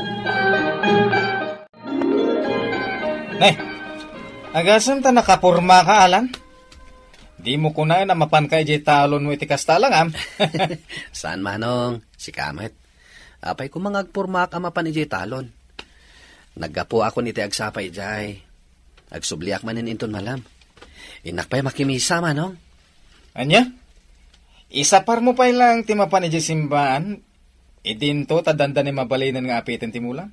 Ne, agasem ta nakapormaka, Alan? Dimo kunaen a mapanka idiay talonmo iti kasta, langam? Saan, manong. Sika met. Apay koma nga agpormaak a mapan idiay talon? Naggapuakon iti agsapa idiay. Agsubliak manen inton malem. Innak pay makimisa, manong. Ania? Isaparmo pay laeng ti mapan idiay simbaan, idinto ta dandani mabalinen nga apiten ti mulam.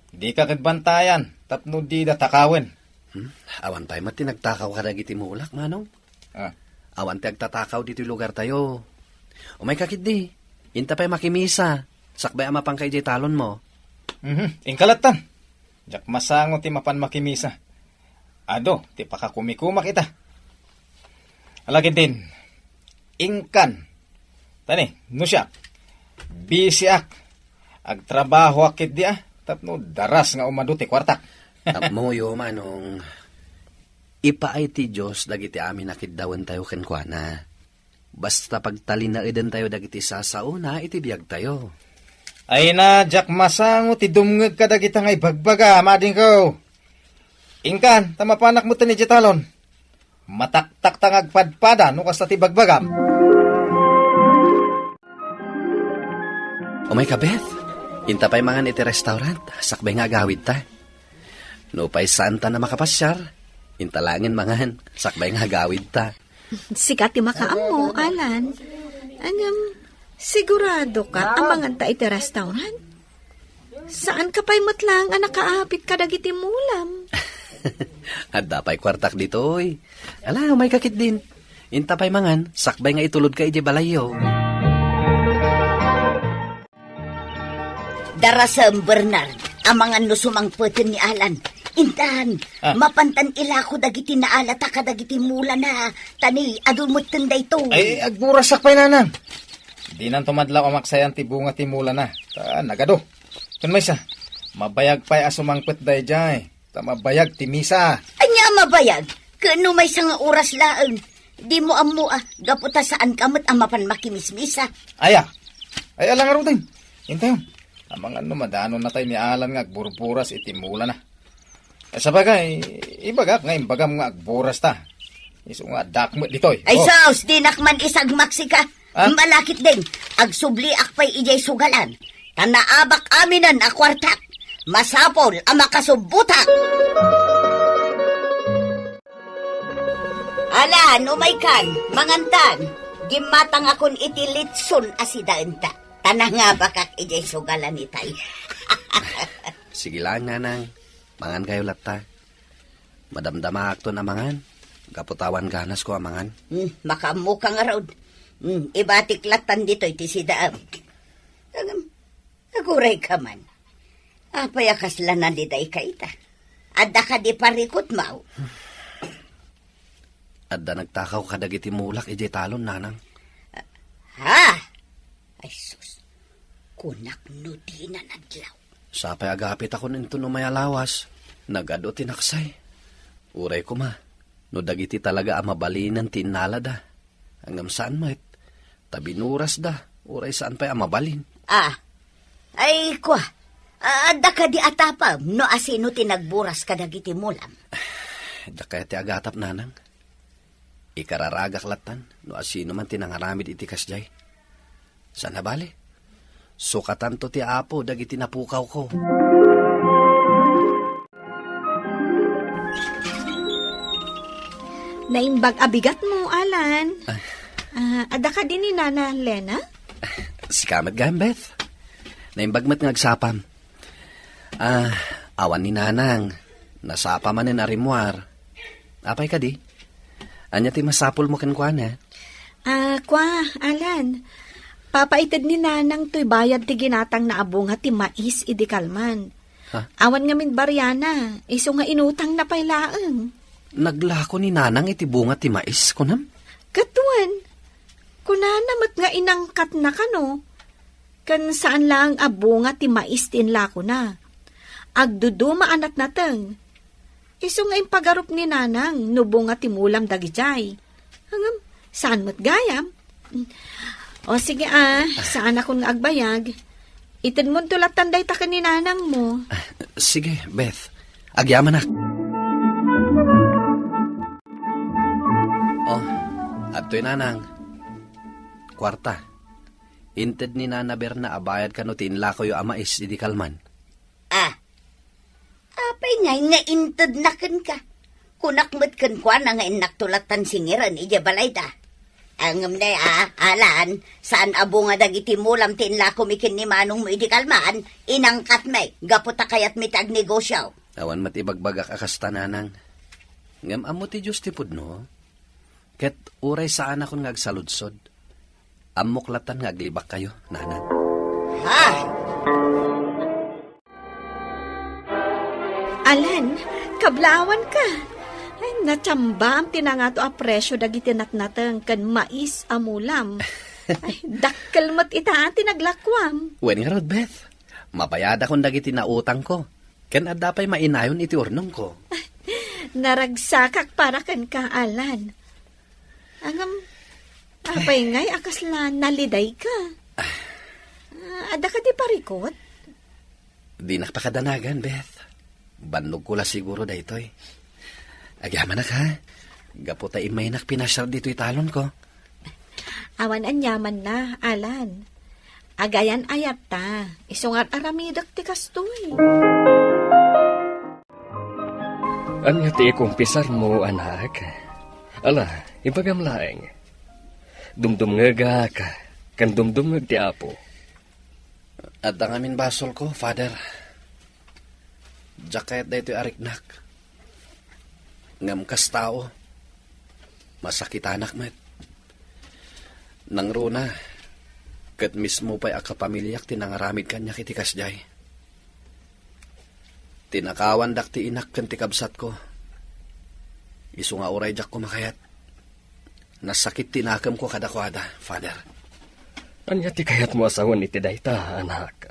Dika ket bantayan tapno dida takawen. Hmm? Awan pay met ti nagtakaw kadagiti mulak, manong. Ah. Awan ti agtatakaw ditoy lugartayo. Umayka ketdi. Inta pay makimisa. Sakbay a mapanka idiay talonmo. Mhm. Inka lattan. Diak masango ti mapan makimisa. Adu ti pakakumikumak ita. Ala ketdin, inkan. Tani, no siak, bisiak. Agtrabahoak ketdi a, tapno daras nga umadu ti kuartak. Tapnoyo, manong, ipaay ti Dios dagiti amin a kiddawentayo kenkuana. Basta pagtalinaedentayo dagiti sasaona iti biagtayo. Ay na, diak masango ti dumngeg kadagita nga ibagbaga, madingko. Inkan, ta mapanak metten idiay talon. Mataktak ta nga agpadpada no kasta ti bagbagam. Umayka, Beth. Inta pay mangan iti restaurant, sakbay nga agawidta. Nupay saanta a makapasiar, inta laengen mangan, sakbay nga agawidta. Sika ti makaammo, Alan. Ngem, siguradoka a manganta iti restaurant? Saanka pay met laeng a nakaapit kadagiti mulam. Adda pay kuartak ditoy. Ala, umayka ketdin. Inta pay mangan, sakbay nga itulodka idiay balayyo. Darasem, Bernard, amangan no sumangpeten ni Alan. Intan, ah, mapantan ilako dagiti naalata kadagiti mulana. Tani, adu metten daytoy. Ay, agburasak pay, nanang. Dinanto madlaw a maksayan ti bunga ti mulana. Ta, nagadu. Ken maysa, mabayag pay a sumangpet daydiay. Ta mabayag ti misa. Ania a mabayag? Ken no maysa nga oras laeng, dimo ammo a, gapu ta saanka met a mapan makimismisa. Aya? Ay, ala ngaruden. Intayon. Amangan no madanonnatay ni Alan nga agburburas iti mulana. Eh, sabagay, ibagak nga imbagam nga agburasta. Isu nga addak met ditoy. Ay, oh, sus, dinak man isagmaksika. Ah? Malakit din, agsubliak pay idiay sugalan. Ta naabak aminen a kuartak. Masapul a makasubbotak. Alan, umaykan, mangantan. Gimmatangakon iti litson a sidaenta. Ta nangabakak idiay sugalan itay. Sige lang, nanang. Mangan kayo latta. Madamdamaakton a mangan. Gapu ta awan ganasko a mangan. Hmm, makaammoka ngarud. Hmm, ibatik lattan ditoy ti sidaem. Ngem, agurayka man. Apay a kasla nalidayka ita? Adda kadi parikutmo? Adda nagtakaw kadagiti mulak idiay talon, nanang. Ha? Ay sus, kunak no dinan adlaw. Sapay agapitakon inton umay a lawas. Nagadu ti naksay. Uray koma, no dagiti talaga a mabalinen ti innalada. Ngem saan met, ta binurasda, uray saan pay a mabalin. Ah, ay kua, a-, adda kadi a tapem no asino ti nagburas kadagiti mulam? Adda kayat ti agatap, nanang? Ikararagak lattan no asino man ti nangaramid iti kasdiay. Saan a bale, sukatanto ti Apo dagiti napukawko. Naimbag a bigatmo, Alan. Ah. Ah, adda kadi ni Nana Lena? Sika met gayam, Beth. Naimbag met nga agsapam. Ah, awan ni Nanang. Nasapa manen a rimmuar. Apay kadi? Ania ti masapulmo kenkuana? Ah, kua, Alan. Papaited ni Nanang toy bayad ti ginatangna a bunga ti mais idi kalman. Ha? Awan ngamin bariana, isu nga inutangna pay laeng. Naglako ni Nanang iti bunga ti mais, kunam? Ket wen, kunana met nga inangkatna kano, ken saan laeng a bunga ti mais ti inlakona. Agduduma a natnateng. Isu nga impagarup ni Nanang no bunga ti mulam dagidiay. Ngem, saan met gayam? O sige, ah, saanakon nga agbayag. Itedmonto lattan dayta ken ni Nanangmo. Ah, sige, Beth. Agyamanak. Oh, adtoy Nanang. Kuarta. Inted ni Nana Berna a bayad kano ti inlakoyo a mais idi kalman. Ah, apay ngay nga intedna kenka? Kunak met kenkuana nga innakto lattan singiren idiay balayda. Ngem ne, a, Alan, saan a bunga dagiti mulam ti inlakomi ken ni manongmo idi kalman, inangkatmi, gapu ta kayatmi ti agnegosio. Awan met ibagbagak a kasta, Nanang. Ngem ammo ti Dios ti pudno. Ket uray saanakon nga agsaludsod, ammok lattan nga aglibakkayo, Nanang. Ha? Alan, kablaawanka. Ay, natsambaam ti nangato a presio dagiti natnateng ken mais a mulam. Ay, dakkel met ita ti naglakuam. Wen ngarud, Beth. Mabayadakon dagiti nautangko. Ken adda pay mainayon iti urnongko. Naragsakak para kenka, Alan. Ngem, apay ngay a kasla nalidayka? Ah, adda kadi parikut? Dinak pakadanagan, Beth. Bannogko la siguro daytoy. Agyamanak, ha? Gapu ta immaynak pinasiar ditoy talonko. Awan aniamanna, Alan. Agayan-ayatta, isu nga ar-aramidek ti kastoy. Ania ti ikumpisarmo, anak? Ala, ibagam laeng. Dumdumngegak, ken dumdumngeg ti Apo. Adda ngamin basolko, Father. Diak kayat daytoy a riknak. Ngem kas tao, masakitanak met. Nangruna, ket mismo pay a kapamiliak ti nangaramid kaniak iti kasdiay. Tinakawandak ti inak ken ti kabsatko. Isu nga uray diak koma kayat. Nasakit ti nakemko kadakuada, Father. Ania ti kayatmo a sawen iti dayta, anak?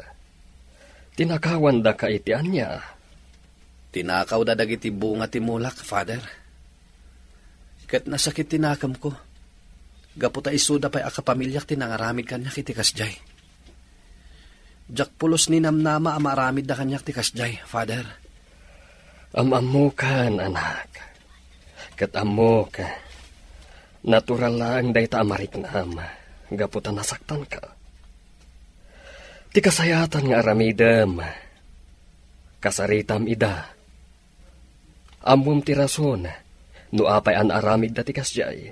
Tinakawandaka iti ania? Tinakawda dagiti bunga ti mulak, Father. Ket nasakit ti nakemko. Gapu ta isuda pay a kapamiliak ti nangaramid kaniak iti kasdiay. Diak pulos ninamnama a maaramidda kaniak ti kasdiay, Father. Am-ammokan, anak. Ket ammok, natural laeng dayta a mariknam gapu ta nasaktanka. Ti kasayaatan nga aramidem, kasaritam ida. Ammom ti rason no apay a naaramidda ti kasdiay.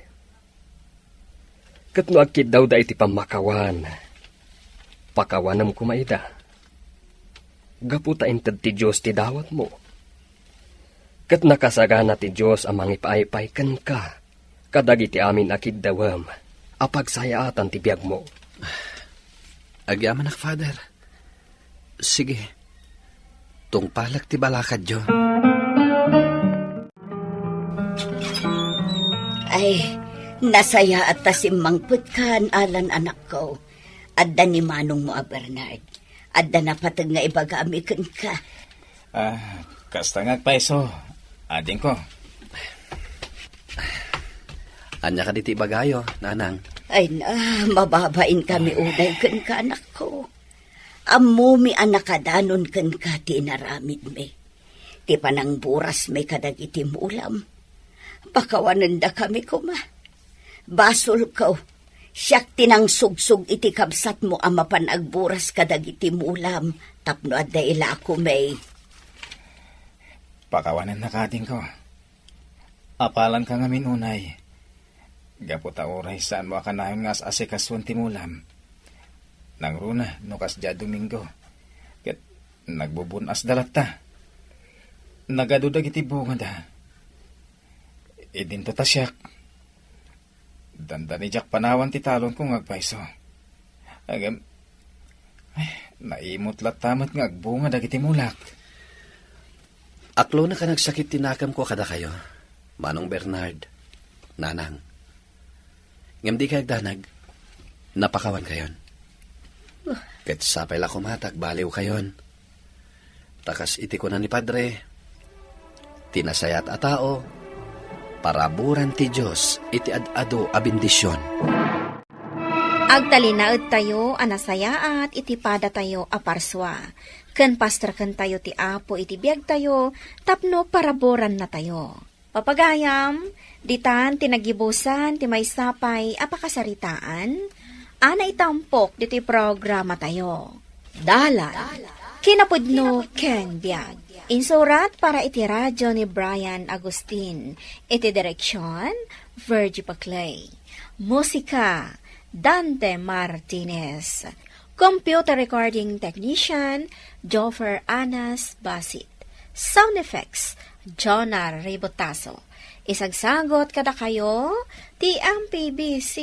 Ket no agkiddawda iti pammakawan, pakawanem koma ida. Gapu ta inted ti Dios ti dawatmo. Ket nakasagana ti Dios a mangipaypay kenka kadagiti amin a kiddawem a pagsayaatan ti biagmo. Agyamanak, Father. Sige. Tungpalek ti balakadyo. Ay, nasayaat ta simmangpetkan, Alan, anakko. Adda ni manongmo a Bernard. Adda napateg nga ibagami kenka. Ah, kasta nga agpayso, adingko. Ania kadi ti ibagayo, Nanang? Ay na, mababain kami unay kenka, anakko. Ammomi a nakadanon kenka ti inaramidmi. Ti panangburasmi kadagiti mulam. Pakawanendakami koma. Basolko, siak ti nangsugsog iti kabsatmo a mapan agburas kadagiti mulam tapno adda ilakomi. Pakawanennak, adingko. Apalanka ngamin unay. Gapu ta uray saanmo a kanayon nga as-asikasuen ti mulam. Nangruna no kasdiay a Domingo, ket nagbubun-asda latta. Nagadu dagiti bungada. Idinto ta siak, dandani diak panawan ti talonko nga agpayso. Ngem, ay, naimut latta met nga agbunga dagiti mulak. Aklonek a nagsakit ti nakemko kadakayo, Manong Bernard, Nanang. Ngem dikay agdanag, napakawankayon. Ket sapay la koma ta agbaliwkayon. Ta kas iti kuna ni Padre, ti nasayaat a tao, paraburan ti Dios iti ad-adu a bendision. Agtalinaedtayo a nasayaat iti padatayo a parsua, ken pastrekentayo ti Apo iti biagtayo tapno paraburannatayo. Papagayam, ditan ti nagibusan ti maysa pay a pakasaritaan a naitampok ditoy programatayo. Dalan, kinapudno ken biag. Insurat para iti radyo ni Brian Agustin. Iti direksyon, Virgie Paclay. Musika, Dante Martinez. Computer recording technician, Joffer Anas Basit. Sound effects, Jonah Ribotazo. Isagsagot kadakayo ti M P B C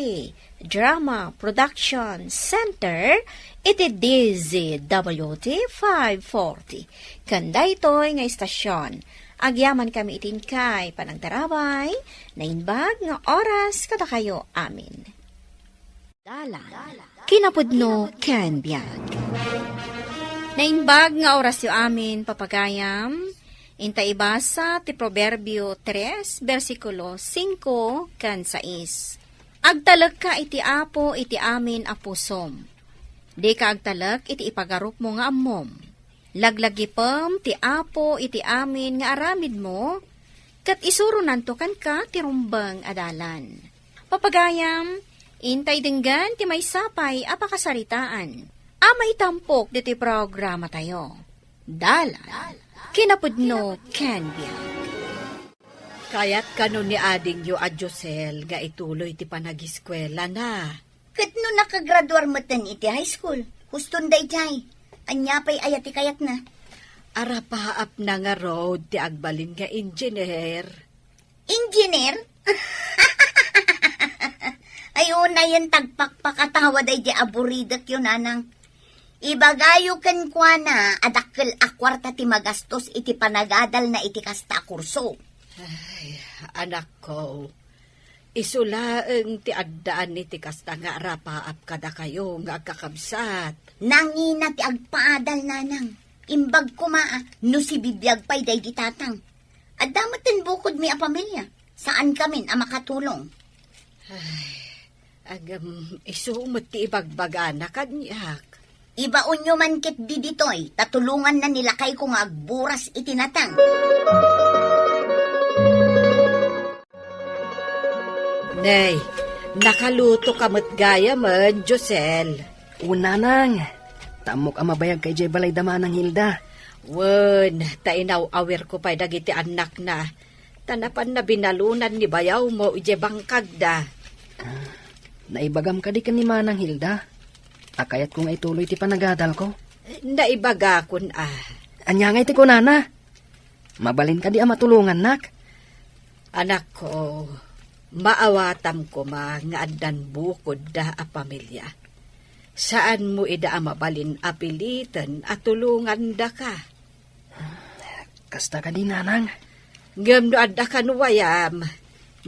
Drama Production Center iti D Z W T five forty. Ken daytoy nga istasyon, agyamankami iti inkay panagtarabay, naimbag nga oras kadakayo amin. Dalan, kinapudno ken biag. Naimbag nga orasyo amin, papagayam, inta ibasa ti Proverbio tres, bersikulo singko ken sais. Agtalekka iti Apo iti amin a pusom. Dika agtalek iti ipagarupmo nga ammom. Laglagipem ti Apo iti amin nga aramidmo, ket isuronanto kenka ti rumbeng a dalan. Papagayam, intay denggen ti maysa pay a pakasaritaan a maitampok ditoy programatayo. Dalan, kinapudno ken biag. Kayat kano ni adingyo a Josel nga ituloy ti panagiskuelana? Ket no nakagraduar metten iti high school, huston daydiay. Ania pay aya ti kayatna? Arapaapna ngarud ti agbalin nga engineer. Engineer? Ay, unayen ta agpakpakatawa daydiay aburidekyo, nanang. Ibagayo kenkuana a dakkel a kuarta ti magastos iti panagadalna iti kasta a kurso. Ay, anakko, isu laeng ti addaan iti kasta nga arapaap kadakayo nga agkakabsat. Nangina ti agpaadal, nanang. Imbag koma a no sibibiag pay daydi tatang. Adda met ti bukodmi a pamilia. Saankamin a makatulong. Ay, agam, isu met ti ibagbagana kaniak. Ibaonyo man ketdi ditoy, ta tulonganna ni lakayko nga agburas iti nateng. Nay, nakaluto ka met gayamen, Josel. Wen, nanang. Ta ammok a mabayagka idiay balay da Manang Hilda. Wen, ta inaw-awirko pay dagiti annakna. Ta napanna binalunan ni bayawmo idiay bangkagda. Ah, naibagam kadi ken ni Manang Hilda a kayatko nga ituloy ti panagadalko? Naibagakon a. Ania ngay ti kunana? Mabalin kadi a matulongannak? Anakko, maawatam koma nga addan bukodda a pamilia. Saanmo ida a mabalin a piliten a tulongandaka. Kasta kadi, nanang? Ngem no adda kano wayam,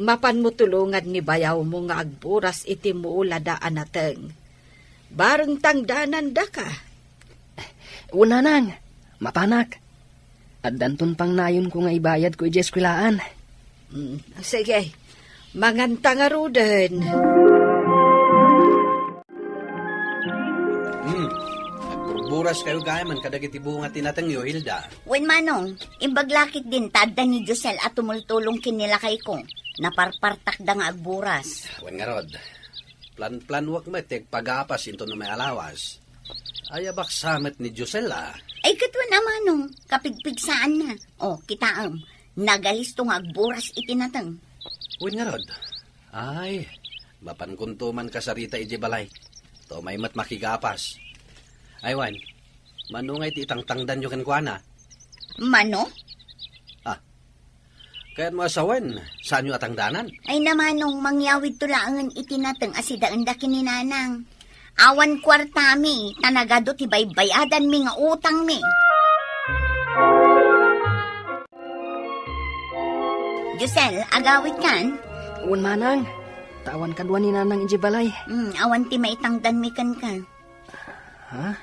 mapanmo tulongan ni bayawmo nga agburas iti mulada a nateng. Bareng tangdanandaka. Wen, nanang, mapanak. Addanton pangnayonko nga ibayadko idiay eskuelaan. Mm, sige, manganta ngaruden. Hmm, nagburburas kayo gayamen kadagiti bunga ti natengyo, Hilda. Wen, manong, imbag la ketdin ta adda ni Josel a tumultulong ken ni lakayko. Naparpartakda nga agburas. Wen ngarud, planplanuak met ti agpagapas inton umay a lawas. Ayabaksa met ni Josel a. Ay, ket wen a, manong, kapigpigsaanna. O, kitaem, nagalisto nga agburas iti nateng. Wen ngarud, Ay, mapankonto man kasarita idiay balay. Ta umay met makigapas. Ay wen, mano ngay ti itangtangdanyo kenkuana? Mano? Ah, kayatmo a sawen, saanyo a tangdanan? Ay, Manong, mangyawidto laengen iti nateng a sidaenda ken ni Nanang. Awan kuartami, ta nagadu ti baybayadanmi nga utangmi. Josel, agawidkan? Wen, Manang. Ta awan kadua ni Nanang idiay balay. Hmm, awan ti maitangdanmi kenka. Ha?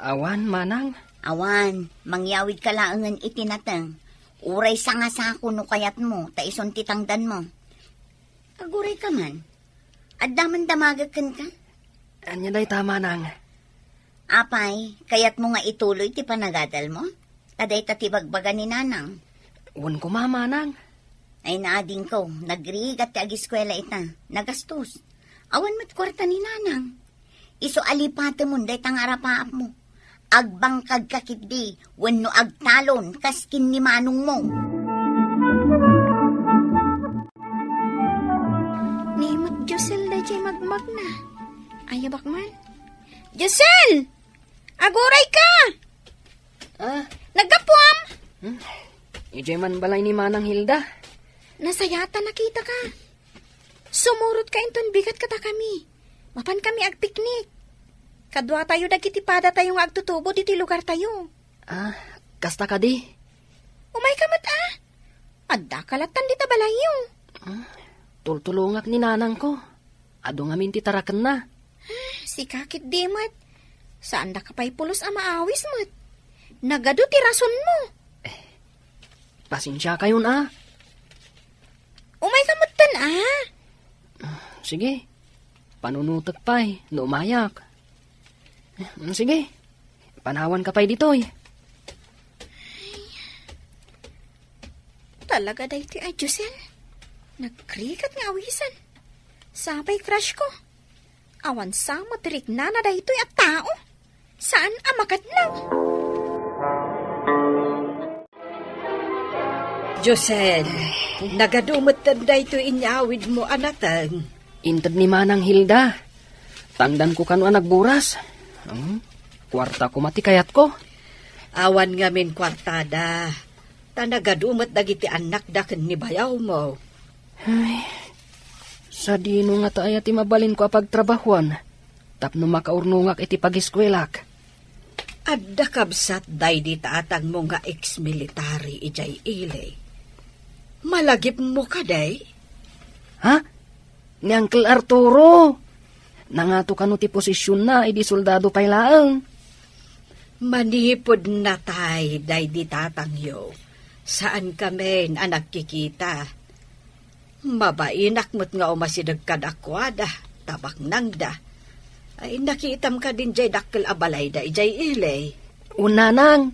Awan, Manang? Awan, mangyawidka laengen iti nateng. Uray sangasako no kayatmo, ta isun ti tangdanmo. Agurayka man. Adda man damagek kenka? Ania dayta, Manang? Apay, kayatmo nga ituloy ti panagadalmo? Ta dayta ti bagbaga ni Nanang. Wen koma, Manang. Ay, naadingko, nagrigat ti agiskuela ita. Nagastos. Awan met kuarta ni Nanang. Isu a lipatemon dayta nga arapaapmo. Agbangkagka ketdi wenno agtalon kas ken ni manongmo. Ni met Josel daydiay magmagna. Ayabak man. Josel! Agurayka! Ah? Naggapuam? Hmm? Idiay man balay ni Manang Hilda. Nasayaat a nakitaka. Sumurotka inton bigat kadakami. Mapankami agpiknik. Kaduatayo dagiti padatayo nga agtutubo ditoy lugartayo. Ah, kasta kadi? Umayka met, a. Addaka lattan dita balayyo. Ah, tultulongak ni nanangko. Adu ngamin ti tarakenna. Ah, sika ketdi met. Saandaka pay pulos a maawis met. Nagadu ti rasonmo. Eh, pasensiakayon, a. Umayka metten, a. Sige. Panunotek pay no umayak. Sige. Panawanka pay ditoy. Talaga daytoy a Josel. Nagrigat nga awisan. Sapay crush ko. Awan sa matiriknana daytoy a tao. Saan a makadnaw? Josel, nagadu metten daytoy inyawidmo a nateng. Inted ni Manang Hilda. Tangdanko kano a nagburas. Hmm? Kuarta koma ti kayatko. Awan ngamin kuartada. Ta nagadu met dagiti annakda ken ni bayawmo. Ay, sadino ngata aya ti mabalinko a pagtrabahuan tapno makaurnongak iti pagiskuelak? Adda kabsat daydi tatangmo nga ex-military idiay ili. Malagipmo kadi? Ha? Ni Uncle Arturo. Nangato kano ti posisionna idi soldado pay laeng. Manipud natay daydi tatangyo, saankami a nagkikita. Mabainak met nga umasideg kadakuada, ta baknangda. Ay, nakitam kadin diay dakkel a balayda idiay ili? Wen, nanang.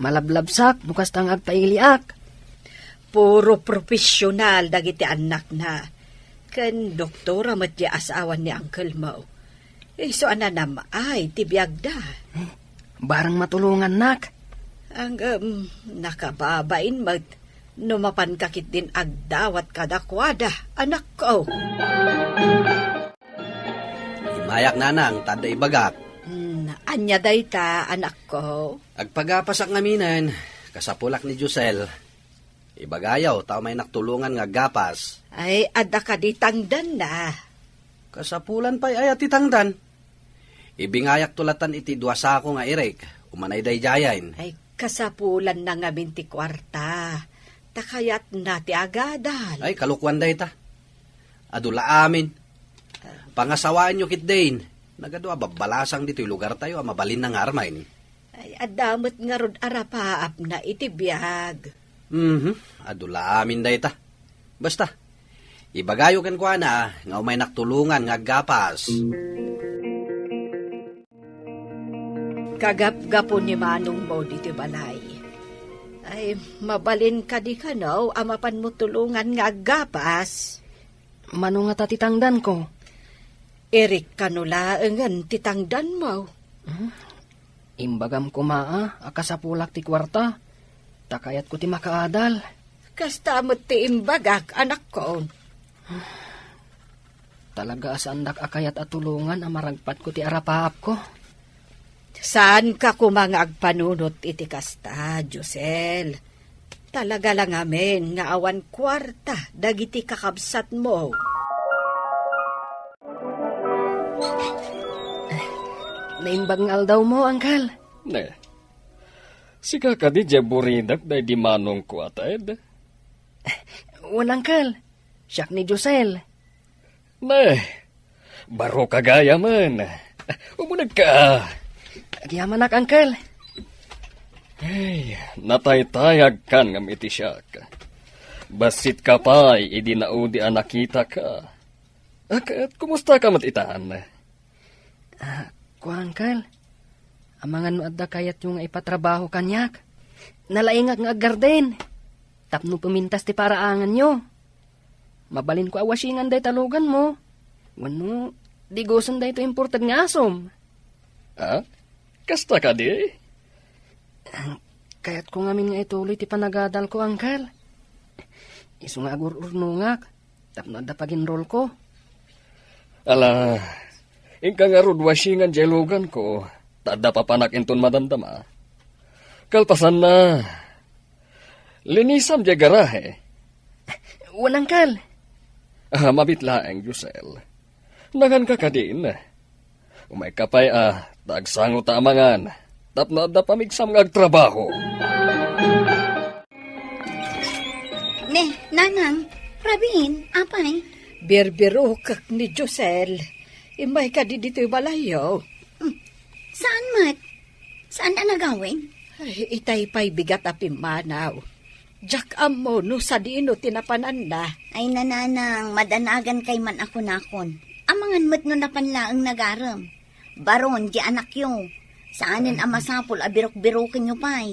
Malablabsak no kasta nga agpailiak. Puro profesional dagiti annakna. Ken doktora met ti asawan ni uncle mo. Isu a nanam-ay ti biagda. Barang matulongannak. Ngem, nakababain met no mapanka ketdin agdawat kadakuada, anakko. Immayak, nanang, ta adda ibagak. Hmm, ania dayta, anakko? Agpagapasak ngaminen, kasapulak ni Josel. Ibagayo, ta umaynak tulongan nga aggapas. Ay, adda kadi tangdanna? Kasapulan pay aya ti tangdan? Ibingayakto latan iti dua sako nga irik, umanay daydiayen. Ay, kasapulanna ngamin ti kuarta. Ta kayatna ti agadal. Ay, kalokuan dayta. Adu la amin. Pangasawaenyo ketdin. Nagadu a babbalasang ditoy lugartayo a mabalinna nga armen. Ay, adda met ngarud a rapaapna iti biag. Mhm, adu la amin dayta. Basta, ibagayo kenkuana nga umaynak tulongan nga aggapas. Kagapgapu ni manongmo ditoy balay. Ay, mabalin kadi kano a mapanmo tulongan nga aggapas? Mano ngata ti tangdanko? Irik kano laengen ti tangdanmo. Hmm? Imbagam koma a kasapulak ti kuarta, ta kayatko ti makaadal. Kasta met ti imbagak, anakko. Talaga a saandak a kayat a tulongan a maragpatko ti arapaapko. Saanka koma nga agpanunot iti kasta, Josel. Talaga la ngamin nga awan kuarta dagiti kakabsatmo. Naimbag nga aldawmo, Uncle. Ne, sika kadi diay buridak daydi manongko a Ted? Wen, Uncle. Siak ni Josel. Ne, baro ka gayamen. Umunegka. Agyamanak, Uncle. Ay, nataytayagkan ngem iti siak. Bassitka pay idi naudi a nakitaka. A, ket kumustaka met itan? Ah, kua, Uncle. Amangan no adda kayatyo nga ipatrabaho kaniak. Nalaingak nga aggarden. Tapno pumintas ti paraanganyo. Mabalinko a wasiengan dayta luganmo. Wenno, digosen daytoy imported nga asom. Ah? Kasta kadi? Ah, kayatko ngamin nga ituloy ti panagadalko, Uncle. Isu nga agur-urnongak. Tapno adda pag-enrollko. Ala, inka ngarud wasiengan diay luganko, ta adda papanak inton madamdama. Kalpasanna, linisam diay garahe. Wen, Uncle. Ah, mabit laeng, Josel. Nanganka kadin? Umayka pay a, ta agsango ta a mangan, tapno adda pamigsam nga agtrabaho. Ne, Nanang, Rabin, apay? Birbirokek ni Josel. Immay kadi ditoy balayyo? Hmm, saan met? Saan a nagawid? Ay, itay pay bigat a pimmanaw. Diak ammo no sadino ti napananna. Ay, Nanang, madanagan kay man a kunakon. Amangan met no napan laeng nagarem. Baron, di anakyo. Saanen a masapul a birok-birokenyo pay.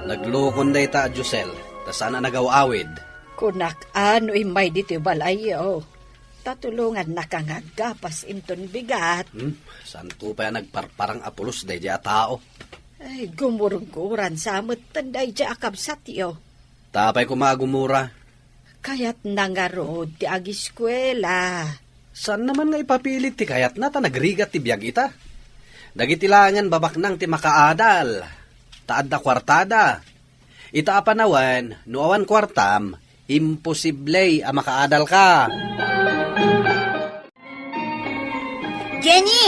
Naglukon dayta a Josel, ta saan a nagaw-awid. Kunak a no immay ditoy balayyo. Ta tulongannaka nga aggapas inton bigat. Hmm, saanto pay a nagparparang a pulos daydiay a tao. Ay, gumurguran sa metten daydiay a kabsatyo. Ta apay koma a gumura? Kayatna ngarud ti agiskuela. Saanna man nga ipapilit ti kayatna ta nagrigat ti biag ita. Dagiti laengen babaknang ti makaadal, ta adda kuartada. Ita a panawen, no awan kuartam, imposible a makaadalka. Jenny!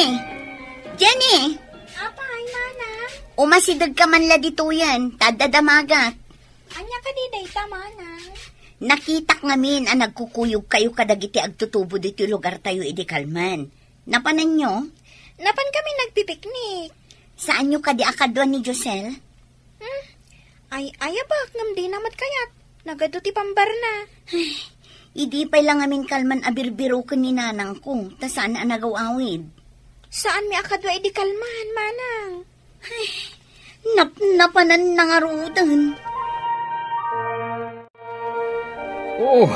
Jenny! Apay, Mana? Umasidegka man la ditoyen, ta adda damagak. Ania kadi dayta, Mana? Nakitak ngamin a nagkukuyogkayo kadagiti agtutubo ditoy lugartayo idi kalman. Napananyo? Napan kami nagpipiknik. Saanyo kadi a kadua ni Josel? Hmm? Ay, ayabak, ngem dina met kayat. Nagadu ti pambarna. Ay, idi pay la ngamin kalman a birbiroken ni nanangko, ta saan a nagaw-awid. Saanmi a kadua idi kalman, Manang. Ay, napnapanan na ngaruden. Oh,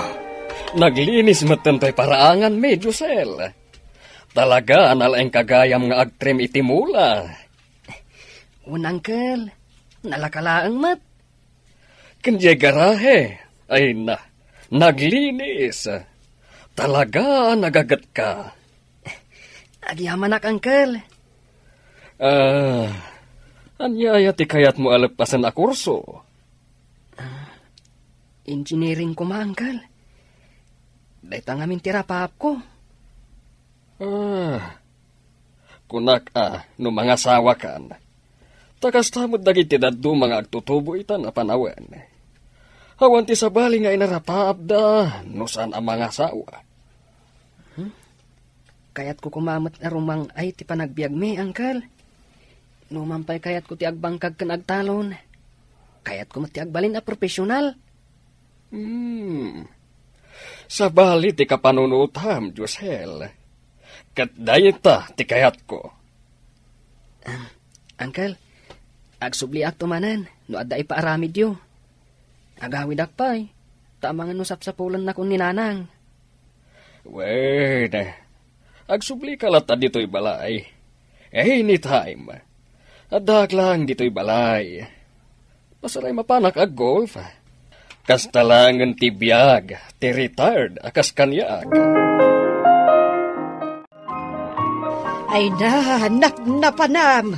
naglinis met toy paraanganmi, Josel. Talaga, nalaingka gayam nga agtrim iti mula. Wen, Uncle, nalaka laeng met. Ken diay garahe, ay na, naglinis. Talaga, nagagetka. Agyamanak, Uncle. Ah, ania aya ti kayatmo a leppasen a kurso? Ah, engineering koma, Uncle. Dayta ngamin ti rapaapko. Ah, kunak a, no mangasawakan. Ta kasta met dagiti dadduma nga agtutubo ita a panawen. Awan ti sabali nga inarapaapda no saan a mangasawa. Hmm? Kayatko koma met a rumang-ay ti panagbiagmi, Uncle. No man pay kayatko ti agbangkag ken agtalon, kayatko met ti agbalin a profesional. Hmm. Sabali ti kapanunotam, Josel. Ket dayta ti kayatko. Ah, Uncle, agsubliakto manen no adda ipaaramidyo. Agawidak pay, ta amangan no sapsapulennakon ni Nanang. Wen, agsublika latta ditoy balay. Anytime. Addaak laeng ditoy balay. Masaraay mapanak ag-golf. Kasta laengen ti biag ti retired a kas kaniak. Ay na, napnapanam.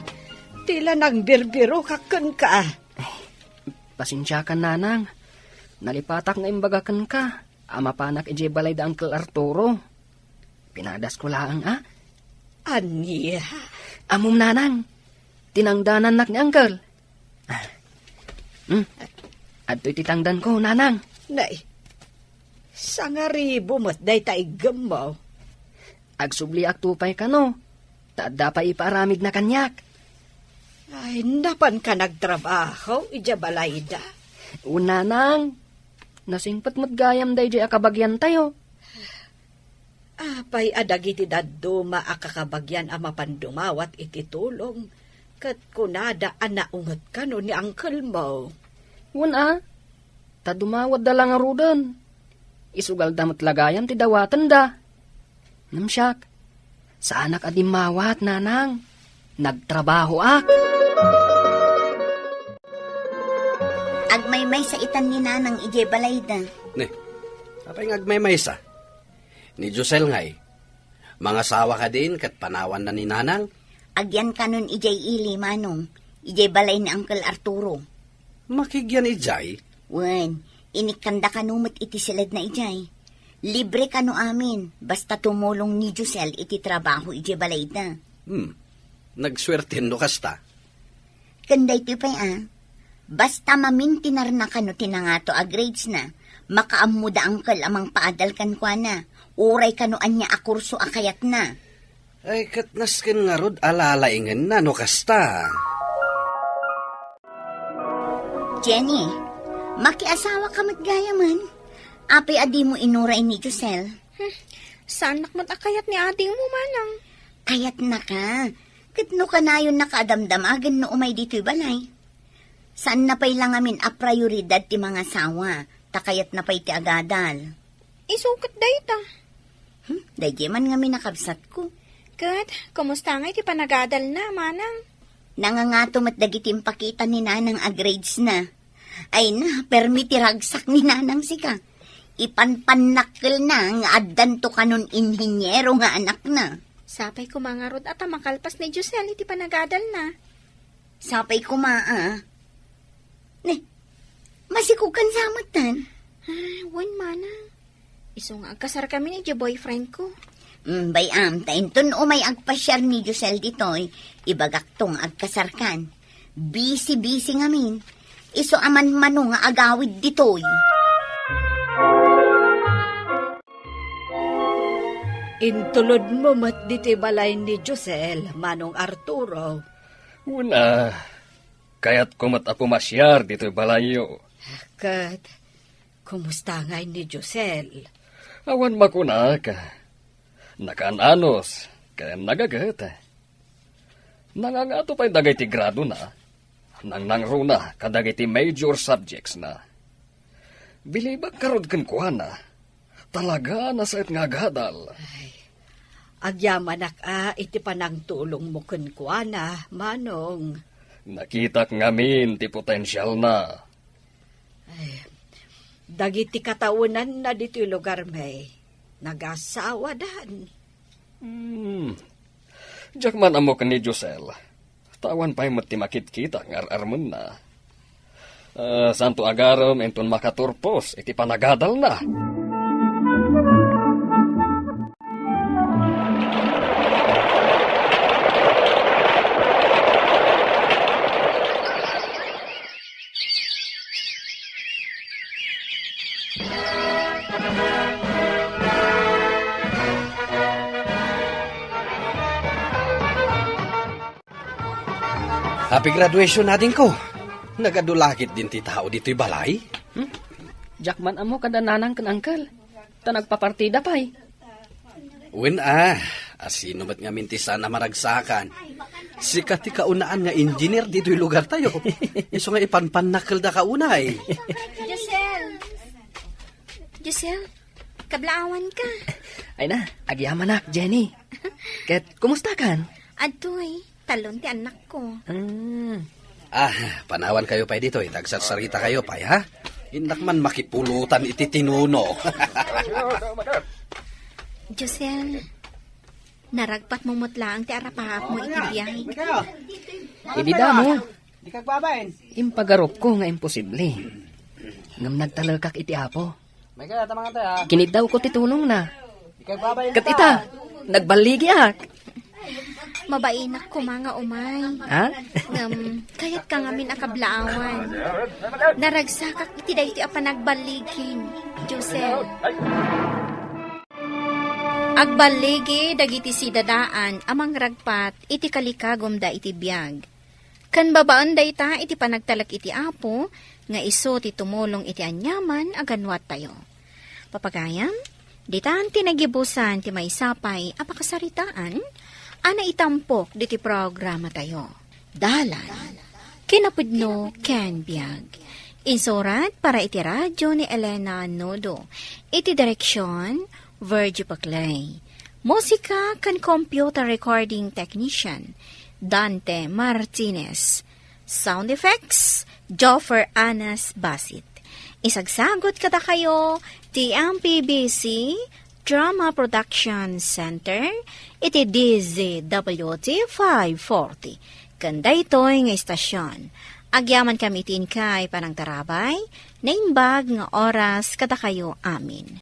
Ti la nangbirbirokak kenka. Pasensiakan, nanang. Nalipatak nga imbaga kenka a mapanak idiay balay da Uncle Arturo. Pinadasko laeng, a? Ania? Ammom, nanang. Tinangdanannak ni Uncle. Ah. Hmm. Adtoy ti tangdanko, nanang. Nay, sangaribo met dayta iggemmo. Agsubliak to pay kano, ta adda pay ipaaramidna kaniak. Ay, napanka nagtrabaho idiay balayda? Wen, nanang. Nasingpet met gayam daydiay a kabagiantayo. Apay a dagiti dadduma a kakabagian a mapan dumawat iti tulong, ket kunada a naunget kano ni angkelmo? Wen a, ta dumawatda la ngaruden. Isugalda met la gayam ti dawatenda. Ngem siak, saanak a dimmawat, nanang. Nagtrabahoak. Agmaymaysa itan ni nanang idiay balayda. Ne, apay nga agmaymaysa? Ni Josel ngay, mangasawa kadin ket panawanna ni nanang? Agyan kanon idiay ili, manong, idiay balay ni Uncle Arturo. Makigyan idiay? Wen, inikkanda kano met iti siledna idiay. Libre kano amin, basta tumulong ni Josel iti trabaho idiay balayda. Hmm, nagsuerten no kasta. Ken daytoy pay a, basta mamintinarna kano ti nangato a gradesna, makaammo da angkel a mangpaadal kenkuana, uray kano ania a kurso a kayatna. Ay, ket nasken ngarud a lalaingenna no kasta. Jenny, makiasawa ka met gayamen. Apay a dimo inuray ni Josel? Hmm, saannak met a kayat ni adingmo, manang. Kayatnaka. Ket no kanayonnaka a damdamagen no umay ditoy balay. Saanna pay la ngamin a prioridad ti mangasawa, ta kayatna pay ti agadal. Isu ket dayta. Hmm, daydiay man ngamin a kabsatko. Ket, kumusta ngay ti panagadalna, manang? Nangangato met dagiti impakita ni nanang a gradesna. Ay na, permi ti ragsak ni nanang sika. Ipanpannakkelna nga addanto kanon inhiniero nga anakna. Sapay koma ngarud a ta makalpas ni Josel iti panagadalna. Sapay koma a. Ne, masikog kan sa metten? Ah, wen, manang. Isu nga agkasarkami ni boyfriendko. Mm, bay-am, ta inton umay agpasiar ni Josel ditoy, ibagakto nga agkasarkan. Busy-busy ngamin. Isu a manmano nga agawid ditoy. Intulodmo met ditoy balay ni Josel, Manong Arturo. Wen a, kayatko met a pumasiar ditoy balayyo. Ket, kumusta ngay ni Josel? Awan makunak. Nakaan-anos, ken nagaget. Nangangato pay dagiti gradona. Nangnangruna kadagiti major subjects na. Bilibak ngarud kenkuana. Talaga a nasaet nga agadal. Ay, agyamanak a iti panangtulongmo kenkuana, Manong. Nakitak ngamin ti potensialna. Ay, dagiti katawenanna ditoy lugarmi, nagasawadan. Hmm. Diak man ammo ken ni Josel. Ta awan pay met ti makitkita nga ar-armenna. Ah, santo agarem inton makaturpos iti panagadalna. Happy graduation, adingko. Nagadu la ketdin ti tao ditoy balay? Hmm? Diak man ammo kada nanang ken angkel. Ta nagpapartida pay. Wen a, asino met ngamin ti saan a maragsakan? Sika ti kaunaan nga engineer ditoy lugartayo. Isu nga ipanpannakkelda ka unay. Josel! Josel, kablaawanka. Ay na, agyamanak, Jenny. Ket, kumustakan? Adtoy, talon ti annakko. Hmm. Ah, panawankayo pay ditoy, ta agsarsarita kayo pay, ha? Innak man makipulutan iti tinuno. Josel, naragpatmo met laeng ti arapaapmo iti biag. Idi damo, Di kagbabain. Impagarupko nga imposible. Ngem nagtalekak iti Apo. May kaya, tama nga tayo, ah. Kiniddawko ti tulongna. Di kagbabain. Ket ita, nagballigiak. Mabainak koma nga umay. Ha? Ngem, kayat ka ngamin a kablaawan. Naragsakak iti daytoy a panagballigin, Josel. Agballigi dagiti sidadaan a mangragpat iti kalikagumda iti biag. Ken babaen dayta iti panagtalek iti Apo nga isu ti tumulong iti aniaman a ganwattayo. Papagayam, ditan ti nagibusan ti maysa pay a pakasaritaan a naitampok diti programatayo. Dalan, kinapudno ken biag. Insurat para iti radio ni Elena Nodo. Iti direksyon, Virgie Paclay. Musika ken computer recording technician, Dante Martinez. Sound effects, Joffer Anas Basit. Isagsagot kadakayo ti M P B C Drama Production Center iti D Z W T five forty. Ken daytoy nga istasyon, agyaman kami iti inkay panangtarabay, naimbag nga oras kadakayo amin.